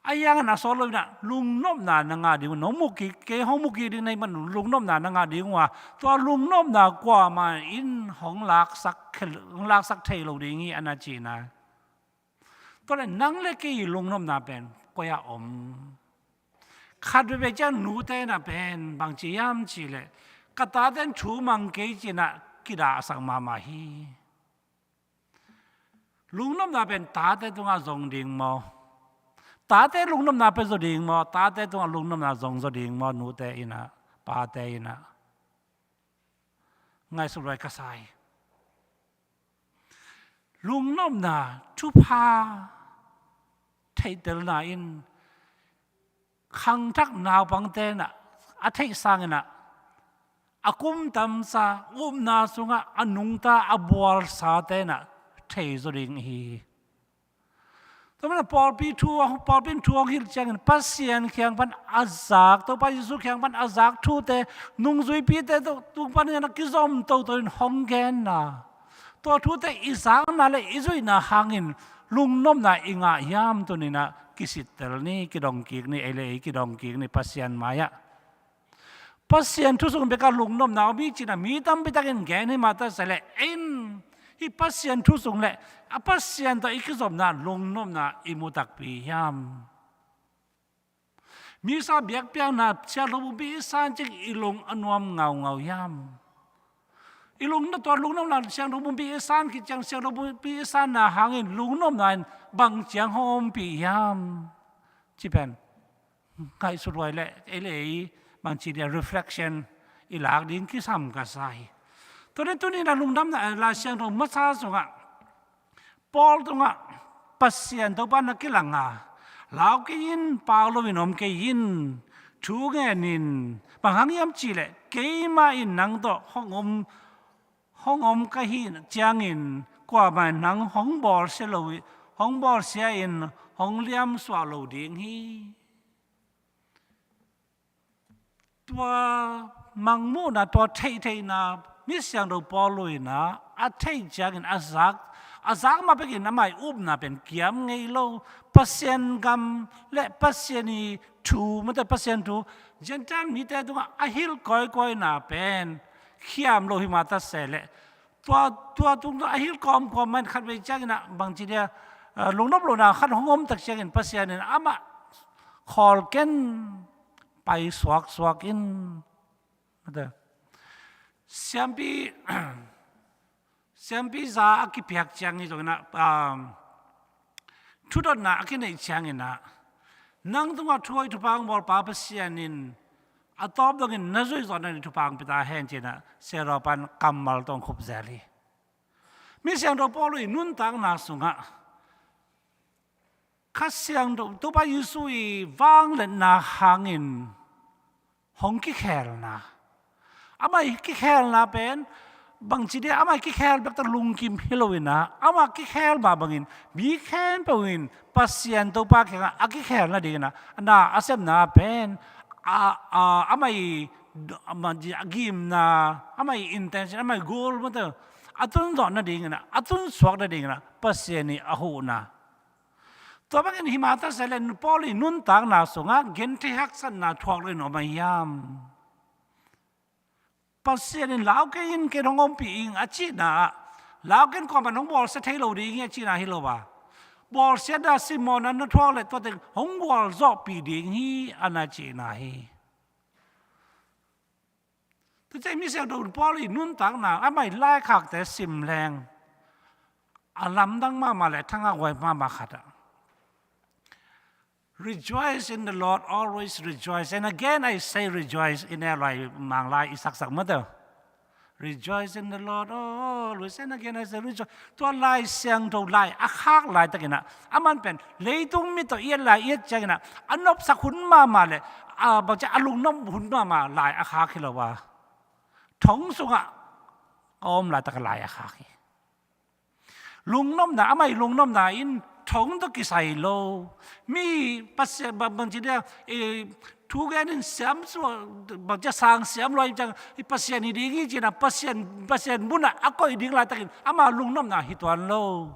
A hiangin a sawt lo in ah lungnopna na ngah ding uh, no mu kik, kei hong mu kik ding na hih man lungnopna na ngah ding uh a, tua lungnopna kuamah in hong laksak, hong laksak thei lo ding hi a na ci in ah. Tua leh nang le kei i lungnopna pen koi ah om? Khat veivei ciang nute in ah pen bang ci hiam cih leh, ka tate in thu mang kei ci in ah kidahsak mahmah hi. Lungnopna pen tate tungah zong ding maw? Tate lungnopna pe zaw ding maw? Tate tungah lungnopna zong zaw ding maw? Nute in ah, pate in ah. Ngaihsut huai ka sa hi. Lungnopna thupha theihtelna in khangthak naupangte in ah a theih sangin ah, a kumtamsa, upna sungah a nungta, a bualsate in ah thei zaw ding hi. Tua manin ah pawlpi thu, pawlpi in thu hong hilh ciangin Pasian kiang pan a zak, Topa Jesu kiang pan a zak thute, nungzuipite tung panin a kizom toto in hong genna, tua thute i zakna le i zuihna hangin lungnopna i ngah hiam? Tuni in ah kisittel ni, kidong kik ni, ei le ei kidong kik ni Pasian mai-ah. Pasian thu sung bekah lungnopna om hi ci in ah mi tampi takin gen hi mah ta se leh, ei in hih Pasian thu sung le a Pasian tawh i kizopna lungnopna i mu takpi hiam? Missa biakpiakna, Siangtho Pumpi i san ciang i lung a nuam ngaungau hiam? I lung na, tua lungnopna, Siangtho Pumpi i san khit ciang, Siangtho Pumpi i sanna hangin lungnopna in bang ciang hong ompih hiam? Ci pen ngaihsut huai le ei le ei bang ci dia, reflection i lak ding kisam ka sa hi. Tua leh tuni in ah lungdamna, Lai Siangtho masa sungah Paul tungah Pasian Topa na kilang a, lau kei in, pau loin om kei in, thu ngen in, bang hang hiam cih leh keimah in nang tawh hong om, hong om ka hih ciangin kuamah in nang hong bawlsia lo, hong bawlsia in hong liamsuah lo ding hi. Tua mangmuhna, tua theihtheihna, Misiangtho Paul in ah a theih ciangin a zak, A zak mah bekin amah i upna pen kiam ngei lo. Pasian gam le Pasian i thu, mate, Pasian thu Gentile mite tungah a hilh kawikawina pen khiam lo hi mah ta se leh, tua, tua tung a hilh kawmkawm mah in khatvei ciangin ah bangci dia, ah, lungnop lohna khat hong om tak ciangin Pasian in amah khawl ken, pai suaksuak in. Mate. Siampi, siampi za a kipiak ciang hi zongin ah, um, thudotna a kineih ciangin ah, nang tungah thuhoih thupha hong bawlpa Pasian in a tawp dongin na zuih zawh nading thupha hong pia ta hen ci-in ah Sia Rua pan kammal tawh hong khup zel hi. Misiangtho Paul i nuntakna sungah Kha Siangtho, Topa Jesu i vangliatna hangin hong kikhelna. Amah i kikhelna pen bangci dia, amah i kikhel bek tak lungkim hi lo-in ah, amah kikhel mah bangin mi khempeuh in Pasian Topa kiangah a kikhel nadingin ah, na a sepna pen a, a, amah i, amah i gimna, amah i intention, amah i goal, mate, a tun zawh nadingin ah, a tun suak nadingin ah Pasian i a huhna. Tua bangin hi mah ta se leh Paul i nuntakna sungah genthei haksatna thuak lo-in om ahi hiam? Pasian in lau kei in, ken hong ompih ing a cihna ah, lau kei in, kuamah in hong bawlsia thei lo ding hi a cihna hi lo a, bawlsiatna Simon a na thuak leh tua teng hong gualzawhpih ding hi a na cihna hi. Tua ciang Misiangtho Paul i nuntakna, amah i laikhakte sim leng, a lamdang mahmah le thangahhuai mahmah khat ah, "Rejoice in the Lord, always rejoice. And again I say rejoice," in a lai manglai i saksak, mate. "Rejoice in the Lord, always. And again I say rejoice." Tua Lai Siangtho lai a khak laitakin ah, aman pen leitung mi tawh i et lai i et ciangin ah, a nopsak hun mahmah le, a, bangci a lungnop hun mahmah lai a khak hi lo a, thong sungah a om laitak lai a khak hi. Lungnopna, amah i lungnopna in thong tawh kisai lo. Mi Pasian, bang, bangci dia, eh, thugen in siam suak, bangci sang siam lua in ciang, i Pasian hi ding hi ci-in ah, Pasian, Pasian mun ah a koih ding laitakin ama lungnopna hi tuan lo.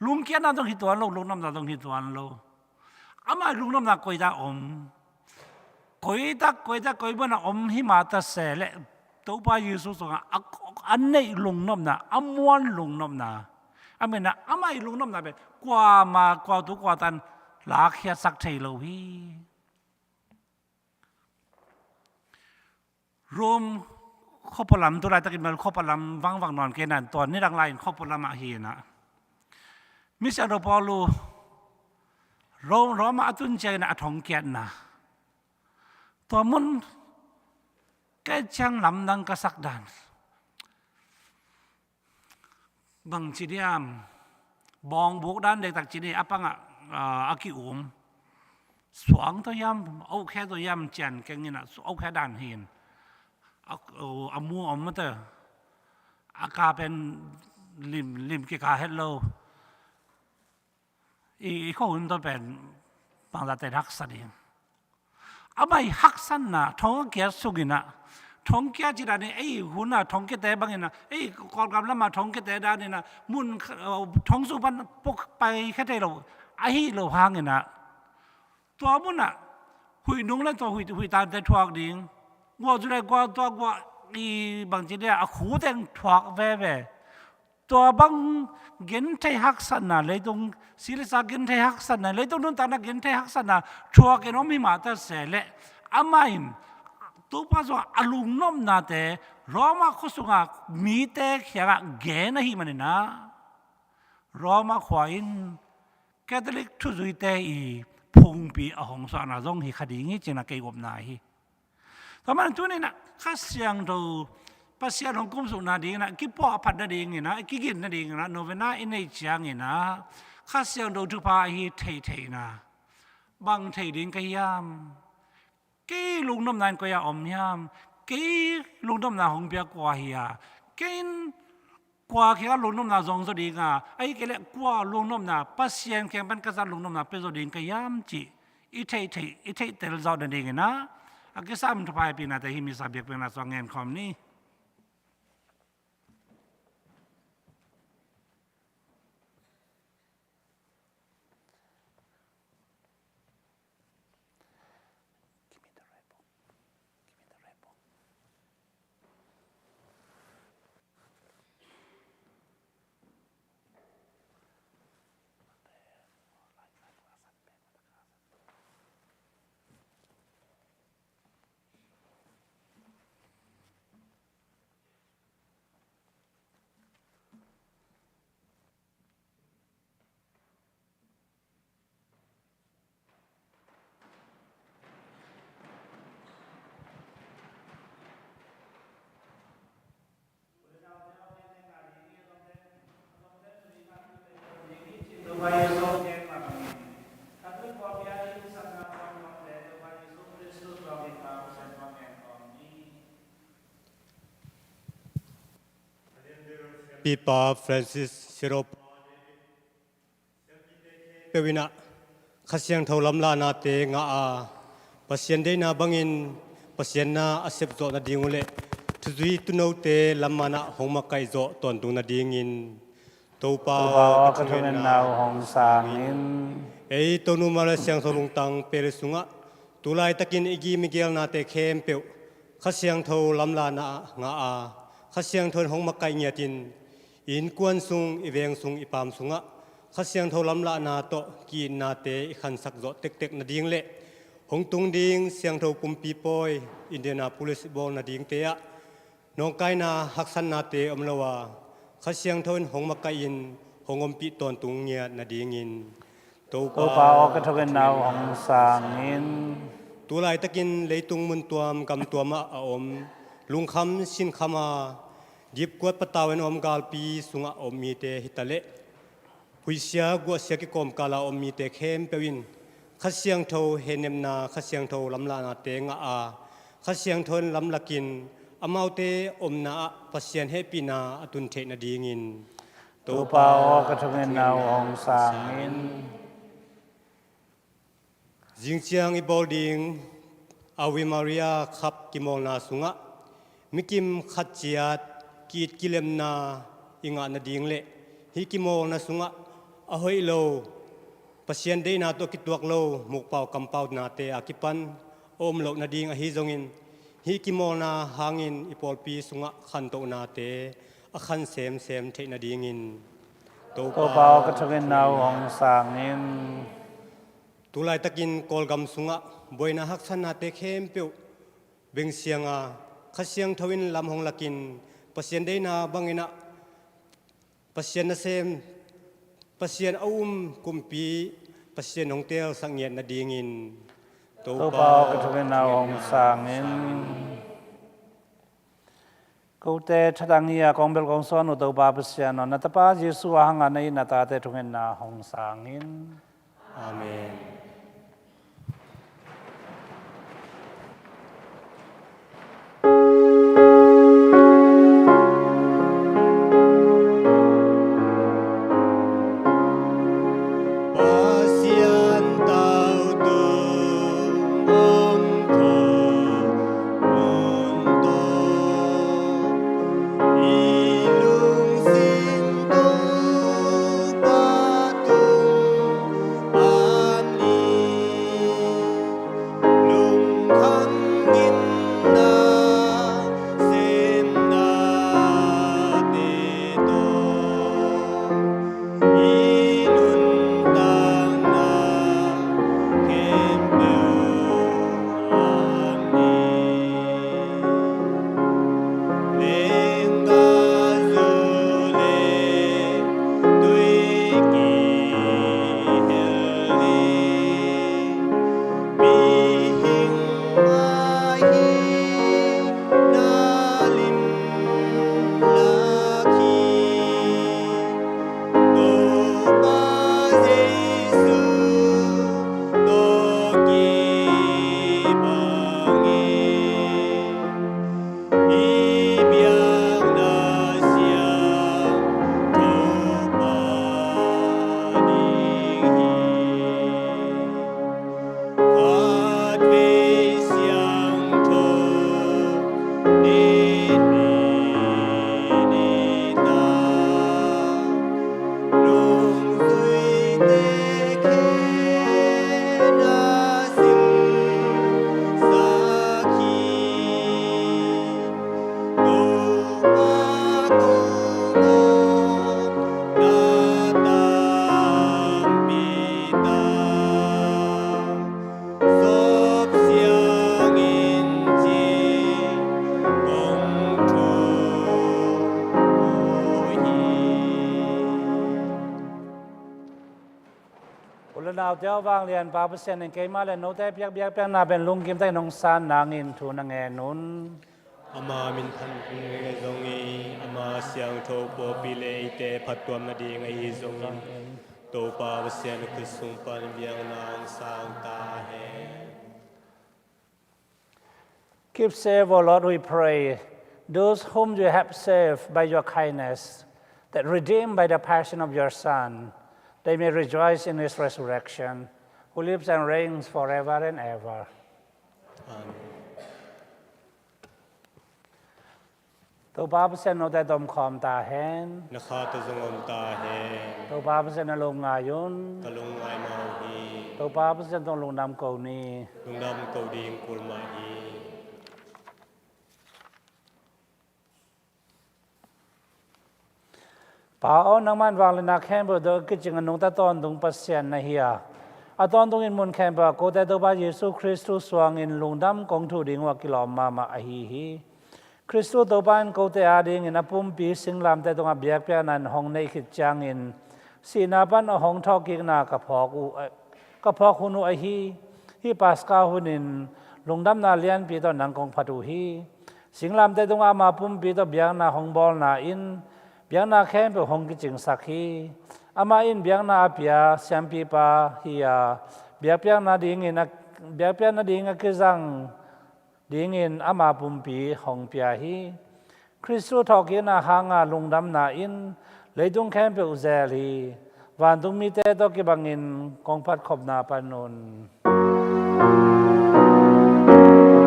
Lungkiatna zong hi tuan lo, lungnopna zong hi tuan lo. Amah i lungnopna koi tak om? Koi tak, koi tak, koi mun ah om hi mah ta se leh, Topa Jesu sungah a, a neih lungnopna, a muan lungnopna, a min ah amah i lungnopna pen kuamah, kua tu kua tan lakkhiatsak thei lo hi. Rome khuapua lam, tu laitakin bel khuapua lam vangvang nawn kei in ah, tua nidang lai-in khuapua lam ah hi in ah, Misiangtho Paul uh Rome, Rome ah a tun ciangin ah a thongkiatna, tua mun ka et ciang lamdang ka sak dan, bangci diam, bawngbuk dan dektak ci ni, a pangah, ah, a ki-um. Suang tawh hiam, ohkhe tawh hiam cian keng in ah, ohkhe dan hi in. A, a mu om, mate. A ka pen lim, lim kika het lo. I, i khuahun tawh pen bangzah teh haksat ding. Amah i haksatna, thong a kiat sungin ah, thong kiat cih dan in, ei hun ah thong kiatte bangin ah, ei Kawlgam lamah thong kiatte dan in ah, mun, uh, thong sung pan puk paikhia thei lo, ahi lo hangin ah, tua mun ah huih nung le tua huih, huih tante thuak ding, guah zu le guah, tua guah i bangci dia, a khu teng thuak veve. Tua bang genthei haksatna, leitung silsa genthei haksatna, leitung nuntakna genthei haksatna thuakin om hi mah ta se leh, amah in Topa zong a lungnopnate Roma khua sunga mite kiangah gen ahih manin ah, Roma khua in Catholic thuzuite i phungpi a hong suahna zong hi kha ding hi ci-in ah kei upna hi. Tua manin tuni in ah Kha Siangtho, Pasian hong kumsuk nadingin ah, kipuahphat nadingin ah, kigin nadingin ah, novena i neih ciangin ah, Kha Siangtho thupha ahi theihtheihna bang thei ding ka hiam? Kei lungnopna in koi-ah om hiam? Kei lungnopna hong pia kua hi a? Kei in kua kiangah lungnopna zong zaw ding a, ahih kei leh kua lungnopna, Pasian kiang pan ka zat lungnopna pia zaw ding ka hiam cih i theihtheih, i theihtel zawh nadingin ah, a kisam thupha hehpihnate hih misa biakpiakna sungah ngen khawm ni. Pipa Francis Siro peuh in ah Kha Siangtho lamlahnate ngah a, Pasian deihna bangin Pasian na a sepzawh nading uh le thuzui tuunote lamman ah hong makaihzawh tawntung nadingin Topa aw, ka thungetna uh hong sang in. Ei Tonu Maria Siangtho lungtang pele sungah tulaitakin i gim i gelnate khempeuh Kha Siangtho lamlahna ngah a, Kha Siangtho in hong makaih ngiat in, i innkuan sung, i veng sung, i paam sungah Kha Siangtho lamlahna tawh ki-itnate i khansak zawh tektek nading le hong tung ding Siangtho Kumpi Pawi Indianapolis i bawl nadingte ah nawngkaina haksatnate om lo a, Kha Siangtho in hong makaih in hong ompih tawntung ngiat nadingin Topa aw, ka thungetna uh hong sang in. Tulaitakin leitung muntuam gamtuam ah a om lungkham sinkham a, dipkuat patau in a om galpi sungah a om mite hitaleh huihsia guahsia kikawmkal a om mite khempeuh in Kha Siangtho hehnepna, Kha Siangtho lamlahnate ngah a, Kha Siangtho in lamlakin amaute omna ah Pasian hehpihna a tun theih nadingin Topa aw, ka thungetna uh hong sang in. Zingciang i bawl ding Ave Maria khap kimawlna sungah mikim khat ciat ki-it kilemna i ngah nading le hih kimawlna sungah a hoih lo, Pasian deihna tawh kituak lo mukpau kampaunate a kipan a om loh nading ahi zongin hih kimawlna hangin i pawlpi sungah khantohnate a khan semsem theih nadingin Topa aw, ka thungetna uh hong sang in. Tulaitakin Kawlgam sungah buaina haksatnate khempeuh bengsiang a, Kha Siangtho in lam hong lakin Pasian deihna bangin ah Pasian nasem, Pasian a um kumpi Pasian hong teelsak ngiat nadingin Topa aw, ka thungetna uh hong sang in. Kote thatang hi a, kong bel kong sawn uh Topa Pasian aw, na Tapa Jesu a hangah na it na tate thungetna hong sang in. Amen. Pasian tau tung om tho mun tawh i lungsim Topa tung a ni. Lungkham nginna semnate tawh i nuntakna khempeuh a ni. Lenggazu le tui kihel ding mihing mah hi na lim lak hi. Topa Jesu tawh kibang in i biakna siangtho pha ding hi. Khatvei siangtho nit ni nit a, nungzuite khempeuh na simsak hi. Topa kong aw, na tampi ta sawp siangin ci kong thu hi. U le naute aw, vanglianpa Pasian in keimah le note piak biakpiakna pen lungkim takin hong san nangin thu na ngen un. Ama min thang khin ahi zongin, ama siangtho pawlpi le eite phattuam nading ahi zongin, Topa Pasian khut sung pan biakna hong sang ta hen. Keep safe, O Lord, we pray, those whom you have saved by your kindness, that redeemed by the passion of your Son, they may rejoice in his resurrection, who lives and reigns forever and ever. Amen. Topa Pasian note tawh om khawm ta hen. Na kha tawh zong om ta hen. Topa Pasian na lungngai un. Ka lungngai mah uh hi. Topa Pasian tawh lungdam ko ni. Lungdam ko ding kul mah hi. Pa aw, nangmah in vangliatna khempeuh tawh kicing a nungta tawntung Pasian na hi a, a tawntungin mun khempeuh ah kote Topa Jesu Khrist thu suangin lungdam kong thuh ding uh a kilawm mahmah ahi hi. Khrist thu Topa in kote adingin a pumpi singlamteh tungah biakpiakna in hong neih khit ciangin sihna pan a hong thawhkikna ka phawk uh, ka phawk hun uh ahi. Hih Paska hunin lungdamna lianpi tawh nang kong phat uh hi. Singlamteh tungah ama pumpi tawh biakna hong bawlna in biakna khempeuh hong kicingsak hi. Amah in biakna a pia siampipa hi a, biakpiakna dingin a, biakpiakna ding a kizang dingin ama pumpi hong pia hi. Khrist thu thawhkikna hanga lungdamna in leitung khempeuh zel hi. Vantungmite tawh kibangin kong phatkhopna pan un.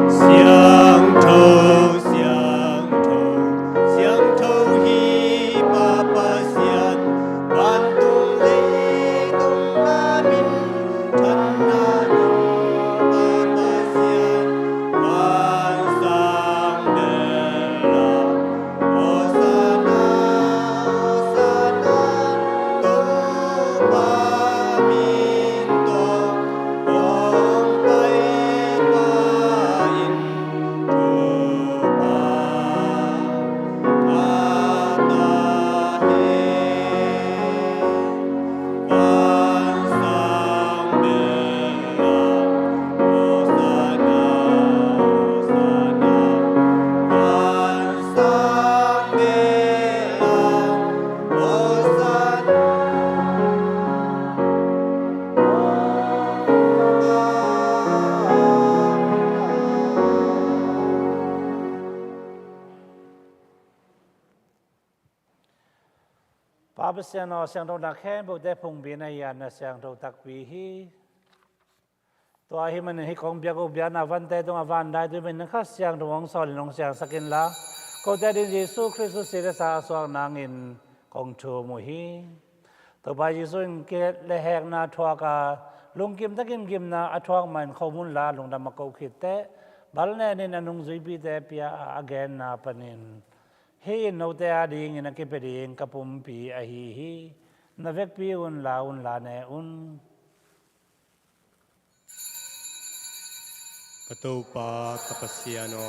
Siangtho, siangtho, siangtho hi Pa Pasian, vantung leitung a minthanna in Pa Pasian, vansang bel ah. Hosanna, Hosanna, Topa min tawh hong paipa in thupha a ta hen. Pa Pasian aw, siangtho na khempeuhte phungpi na hi a, na siangtho takpi hi. Tua ahih manin hih kong biak uh biakna vante tungah van dai tui manin na Kha Siangtho hong sawlin hong siangsak inla, kote ading Jesu Khrist thu si le sa a suak nangin kong thum uh hi. Topa Jesu in kilet le hekna thuak a, lungkim takin gimna a thuak mah in khomun la lungdam a ko khit teh, bal nenin a nungzuipite pia a, a genna panin, hih in note adingin a kipia ding ka pumpi ahi hi. Na vekpi un, la un, la ne un. Ka Topa ka Pasian aw.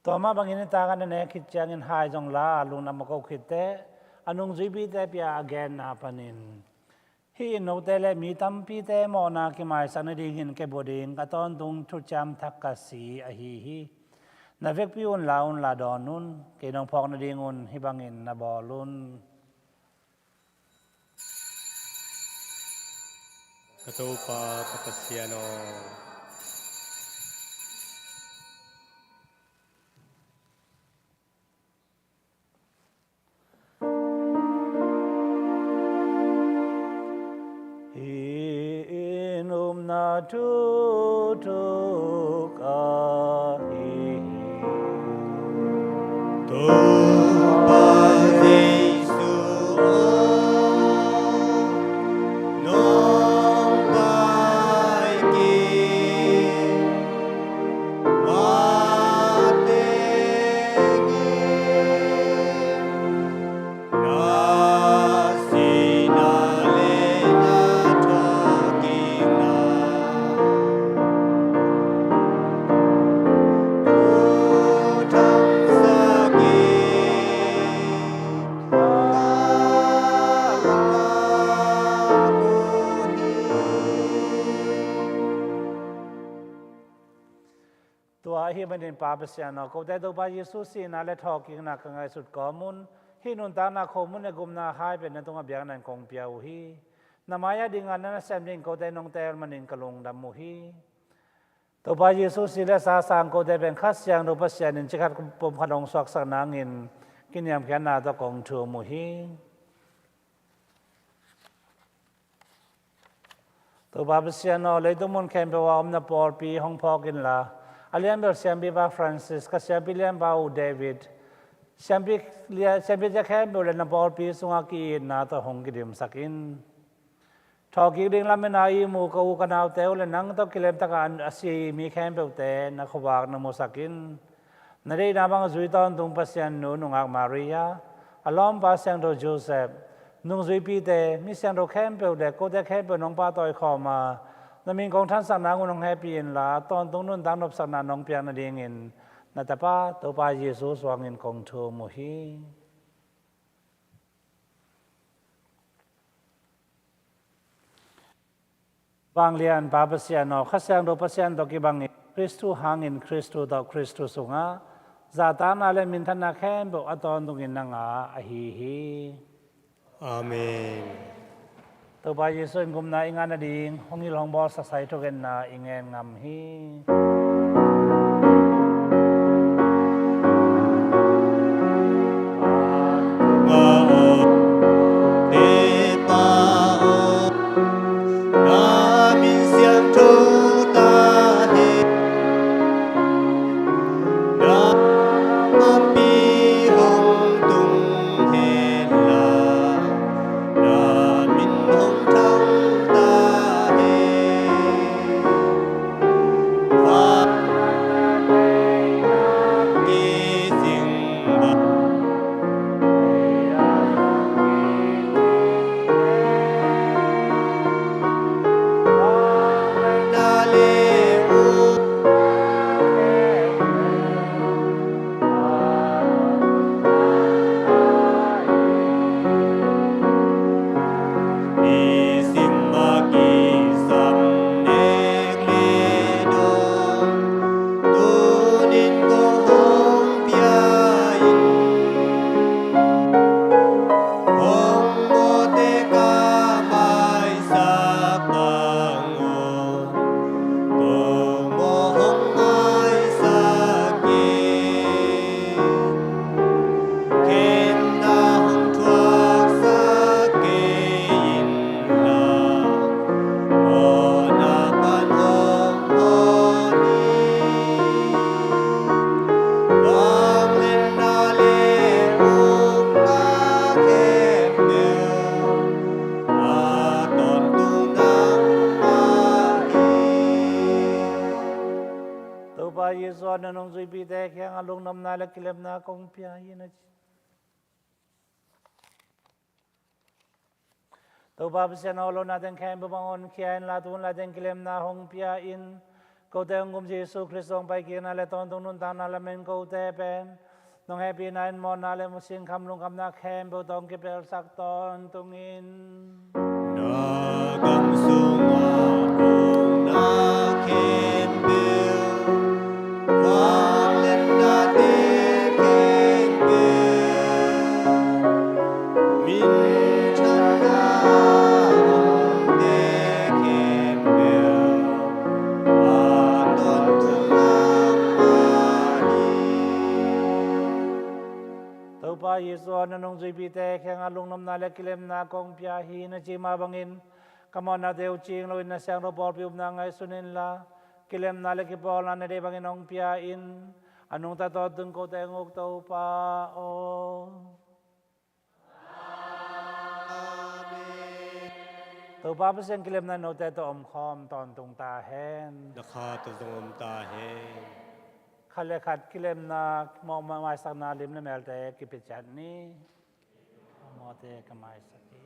Tua mah bangin nitak a na nek khit ciangin hai zong la a, lungdam a ko khit teh, a nungzuipite pia a genna panin, hih in note le mi tampite mawhna kimaisak nadingin kei bua ding ka tawntung thuciam thak ka si ahi hi. Na vekpi un, la un, la dawn un. Kei nong phawk nadingun hih bangin na bawl un. Ka Topa ka Pasian aw. Hih in upna thuthuk ahi hi. Topa Jesu aw, nong pai kik mateng in, na sihna le na thawhkikna thu thangsak in, ka lak uh hi. Tua ahih manin Pa Pasian aw, kote Topa Jesu sihna le thawhkikna ka ngaihsut kawm un. Hih nuntakna, khomun le gupna hai pen na tungah biakna in kong pia uh hi. Na mai-ah ding a na nasem ding kote nong teel manin ka lungdam uh hi. Topa Jesu si le sa sang kote pen Kha Siangtho Pasian in cikhat pumkhat hong suaksak nangin kiniamkhiatna tawh kong thum uh hi. Topa Pasian aw, leitung mun khempeuh a om na pawlpi hong phawk inla, a lianbel siampipa Francis, ka siampi lianpa uh David, siampi lia-, siampite khempeuh le na pawlpi sungah ki-itna tawh hong kidimsak in. Thawhkik ding lam in a ihmu ka u ka naute uh le nang tawh kilemtak a si mi khempeuhte na khuavak na musak in. Na deihna bang zui tawntung Pasian nu nungak Maria, a lawmpa Siangtho Joseph, nungzuipite, mi siangtho khempeuh le kote khempeuh nong pahtawi khawm a, na min kong thansak nang un hong hehpih inla, tawntung nuntak nopsakna nong piak nadingin na tapa Topa Jesu suangin kong thum uh hi. Vanglian Pa Pasian aw, Kha Siangtho Pasian tawh kibangin, Khristu hangin, Khristu tawh, Khristu sungah zahtakna le minthanna khempeuh a tawntungin nang a ahi hi. Amen. Topa Jesu in gupna i ngah nading hong hilh hong bawlsak sai thukhenna i ngen ngam hi. Topa Jesu aw, na nungzuipite kiangah lungnopna le kilemna kong pia hi na ci. Topa Pasian aw, lona teng khempeuh bang honkhia inla, tu hun lai teng kilemna hong pia in. Kote hong gum Jesu Khristu hong paikikna le tawntung nuntakna lamen kote pen nong hehpihna in mawhna le musin kham lungkhamna khempeuh tawh hong kipelsak tawntung in. Na gam sungah hong na khempeuh, vanglian nate khempeuh, minthanna omte khempeuh, a tawntung nangmah hi. Topa Jesu aw, na nungzuipite kiangah lungnopna le kilemna kong pia hi na ci mah bangin, ka mawhnate uh cing loin na siangtho pawlpi upna ngaihsun inla, kilemna le kipawlna na deih bangin hong pia in. A nungta tawntung kote hong uk Topa aw. Amen. Topa Pasian kilemna note tawh omkhawm tawntung ta hen. Na kha tawh zong om ta hen. Khat le khat kilemna mawh maisakna lim le melte kipia ciat ni. Mawhte ka maisak hi.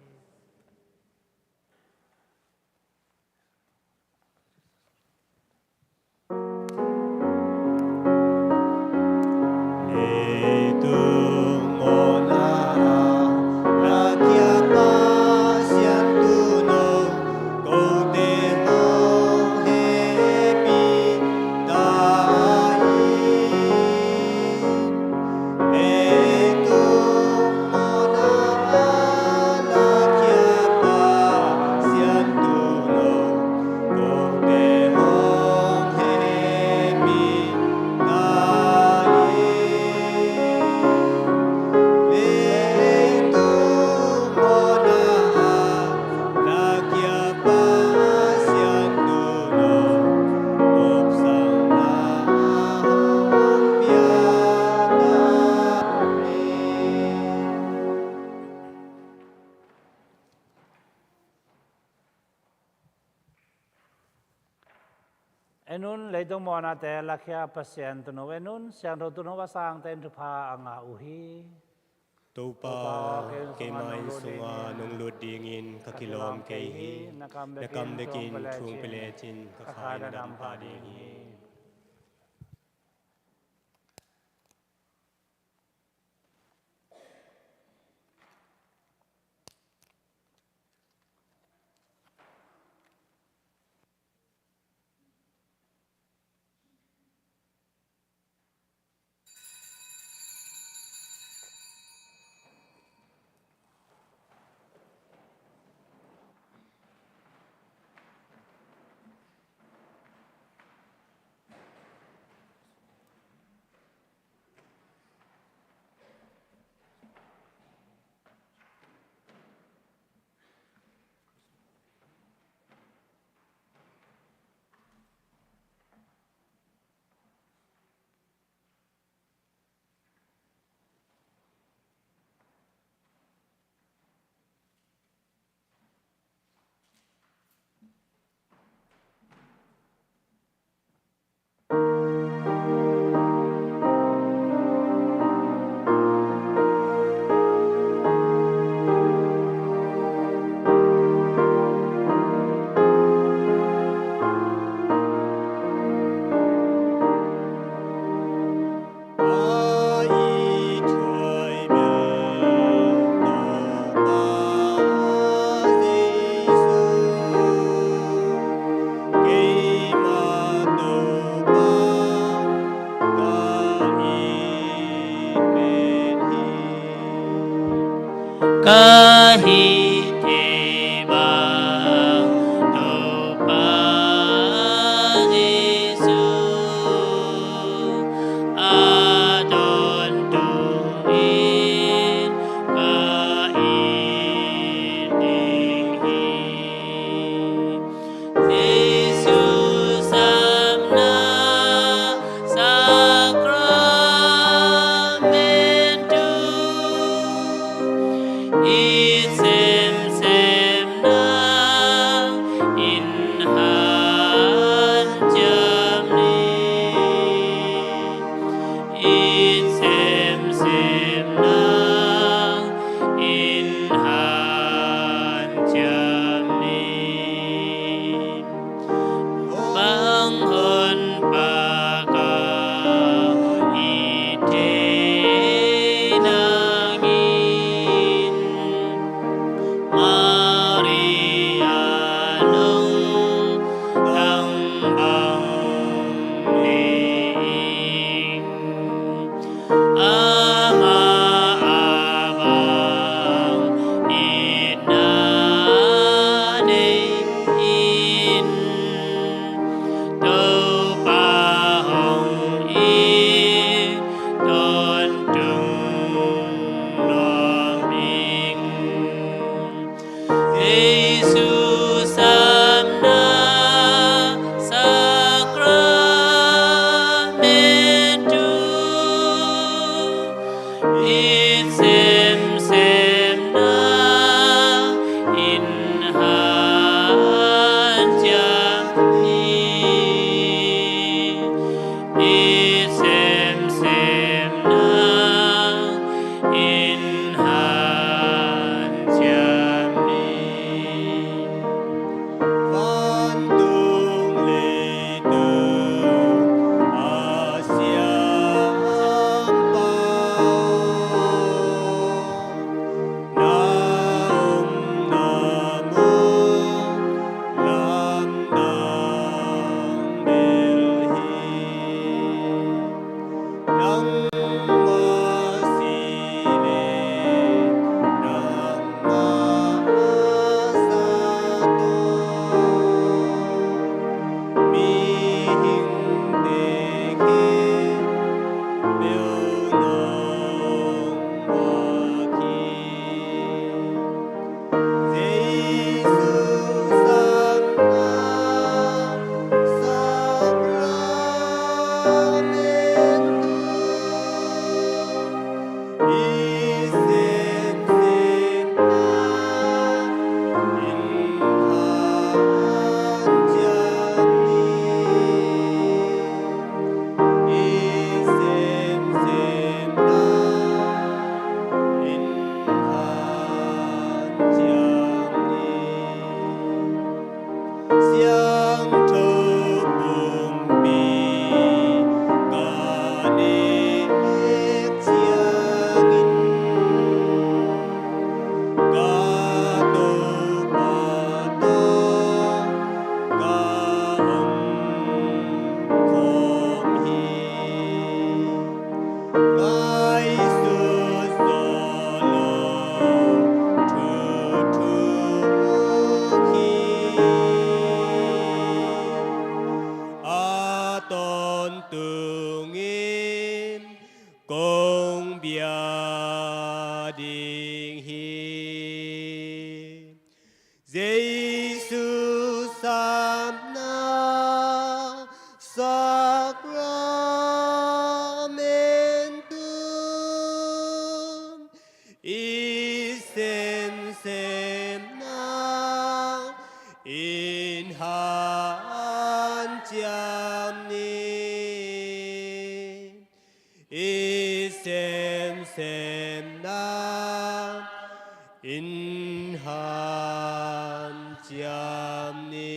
En un, leitung muanate lakhia Pasian Tuuno en un, Siangtho Tuuno a sangte in thupha a ngah uh hi. Topa, keimah inn sungah nong lut dingin ka kilawm kei hi. Na kam bekin thong pia lecin ka kha in a dampah ding hi. Ka hih thei bang Topa Jesu a tawntung in ka it ding hi. Jesu sapna sakramentu, it semsem nang in hanciam ni. It semsem nang in hanciam ni. Bang Honpa ka it thei nangin, Maria lungtang bang nei ing. Amah a bang itna nei in, Topa hong it tawntung nuam ing. Jesu sapna sakramentu, it semsem nang in hanciam ni. It semsem nang in hanciam ni. Jesu sapna sakramentum i semsemna in hanciam ni. I semsemna in hanciam ni.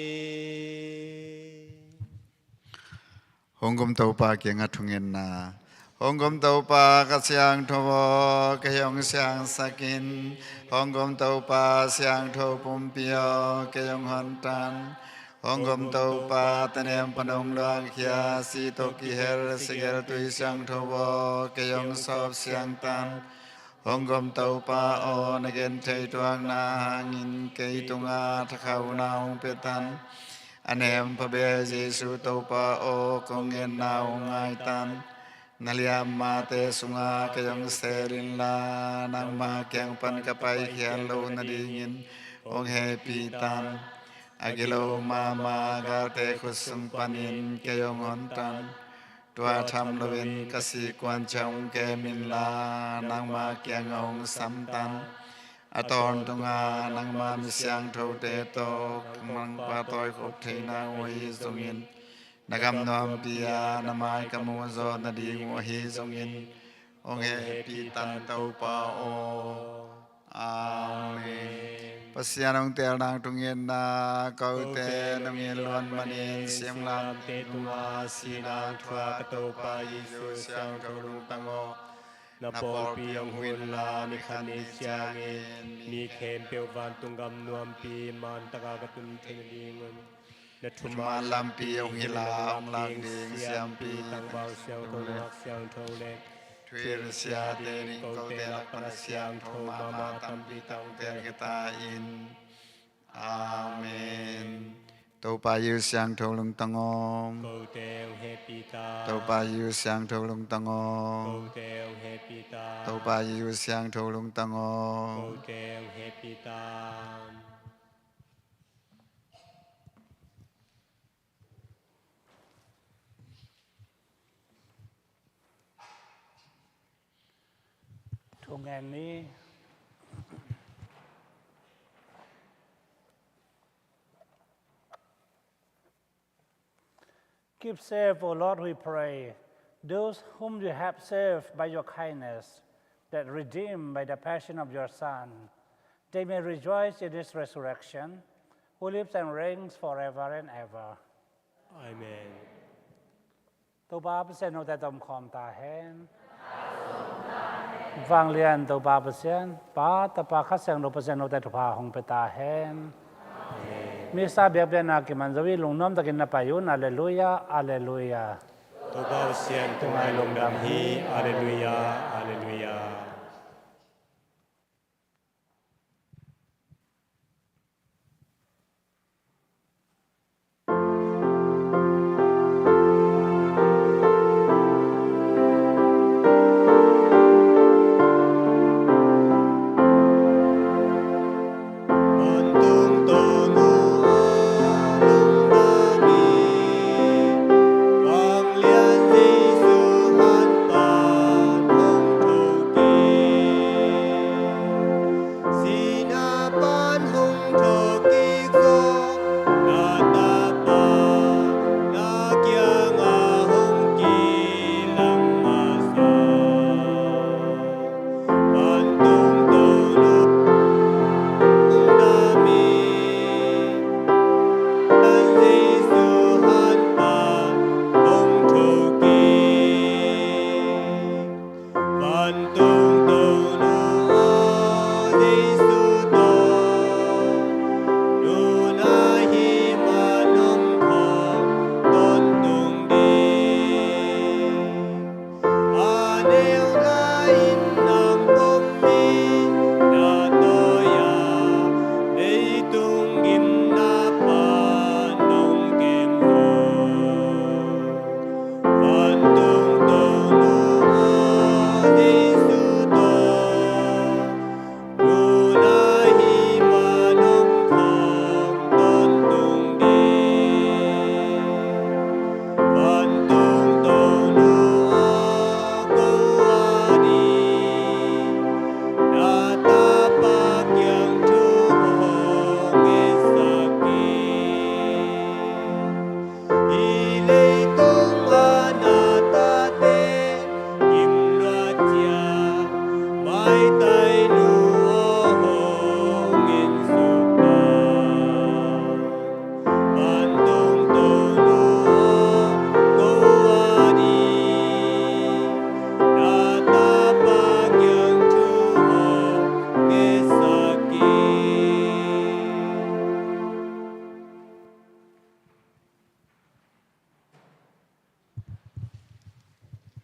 Hong gum Topa kiangah thungetna. Hong gum Topa ka siangtho aw, kei hong siangsak in. Hong gum Topa siangtho pumpi aw, kei hong hontan. Hong gum Topa, tanem pan hong luangkhia, si tawh kihel, si gelh tui siangtho aw, kei hong sawp siangtan. Hong gum Topa aw, na gentheih thuakna hangin kei tungah thakhauhna hong pia tan. A nempha bel Jesu Topa aw, kong ngetna hong ngai tan. Na liammate sungah kei hong seel inla, nangma kiang pan ka paikhiat loh nadingin hong hehpih tan. A gilo mahmah galte khut sung panin kei hong hontan. Tua tham loin ka sihkuan ciang hong kem inla, nangma kiangah hong samtan. A tawntungah nangma mi siangthote tawh ka mangpha tawikhop theihna uh ahi zongin, na gam nuampi ah na mai ka muh zawh nading uh ahi zongin, hong hehpih tan Topa aw. Amen. Pasian hong teel nang thungetna. Kote nong it luat manin singlamteh tungah sihna thuak ka Topa Jesu siangtho lungtang aw. Na pawlpi hong huh inla, ni khat ni ciangin mi khempeuh vantung gam nuampi man taka ka tun theih nadingun na thuman lampi hong hilh a hong lak ding siampi, tangval siangtho, lungak siangtho le thuhilh siate ning kote lak pan a siangtho mahmah tampi tak hong teel khita in. Amen. Topa Jesu siangtho lungtang aw. Kote hong hehpih ta. Topa Jesu siangtho lungtang aw. Kote hong hehpih ta. Topa Jesu siangtho lungtang aw. Kote hong hehpih ta. Thungen ni. Keep safe, O Lord, we pray, those whom you have saved by your kindness, that redeemed by the passion of your Son, they may rejoice in his resurrection, who lives and reigns forever and ever. Amen. Topa Pasian note tomkhawm ta hen. Vanglian Topa Pasian, Pa, Tapa, Kha Siangtho Pasian note thupha hong pia ta hen. Misa biakpiakna kiman zo hi, lungnuam takin na pai un. Alleluia, alleluia. Topa Pasian, tung ah i lungdam hi. Alleluia, alleluia.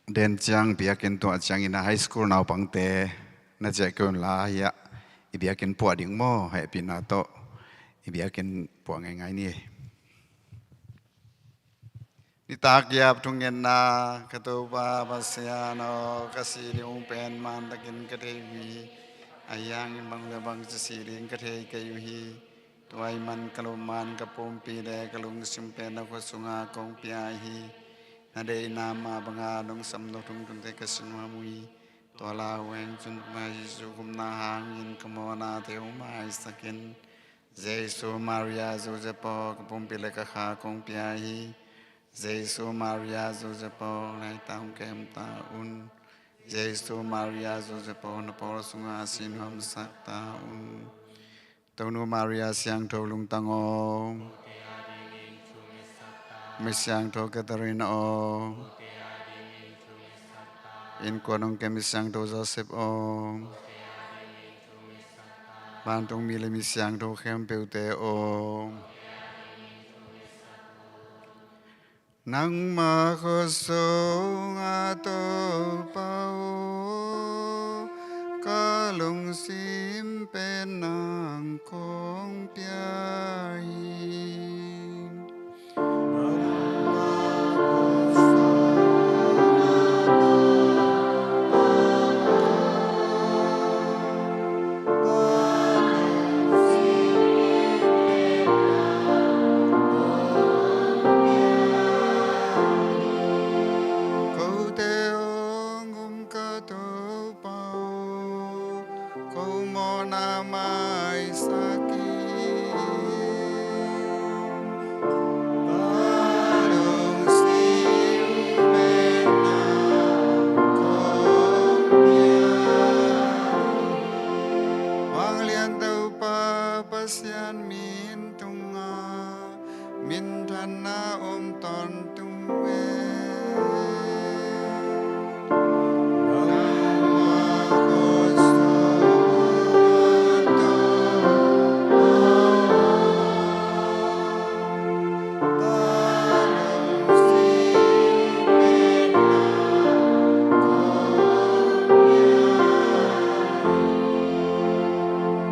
den ciang biakinn tuah ciangin a high school naupangte na ciah kei un la, hiah i biakinn puah ding maw, hehpihna tawh i biakinn puah ngeingai ni. Nitak giap thungetna. Ka Topa Pasian aw, ka si ding pen mantakin ka thei uh hi. Ahi hangin bang le bang ci si ding ka thei kei uh hi. Tua ahih man ka lungsim man ka pumpi le ka lungsim pen na khut sunga kong pia hi. Na deihna mah banga nong sam nop thungtunte ka si nuam uh hi. Tua lau hang cun Topa Jesuh gupna hangin ka mawhnate uh maisak in. Jesuh, Maria, Joseph aw, ka pumpi le ka kha kong pia hi. Jesuh, Maria, Joseph aw, ngai ta un, kem ta un. Jesuh, Maria, Joseph aw, na pawl sungah si nuamsak ta un. Tonu Maria siangtho lungtang aw, mi siangtho Catherine aw, innkuan hong kem mi siangtho Joseph aw, vantungmi le mi siangtho khempeuhte aw. Nangmah khut sungah Topa aw, ka lungsim pen nang kong pia hi. Kote hong um ka Topa aw, ko mawhna maisak in. Ka lungsim pen nang kong pia hi. Vanglian Topa Pasian min tungah minthanna om tawntung hen.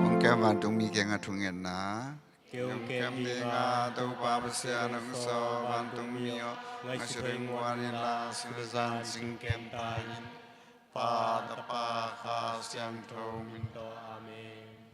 Hong kem vantungmi kiangah thungetna. Kei hong kem ding a, Topa Pasian hong sawm, vantungmi aw, ngaihsut hong guan inla, sun le zan cing kem ta in. Pa, Tapa, Kha Siangtho min tawh. Amen.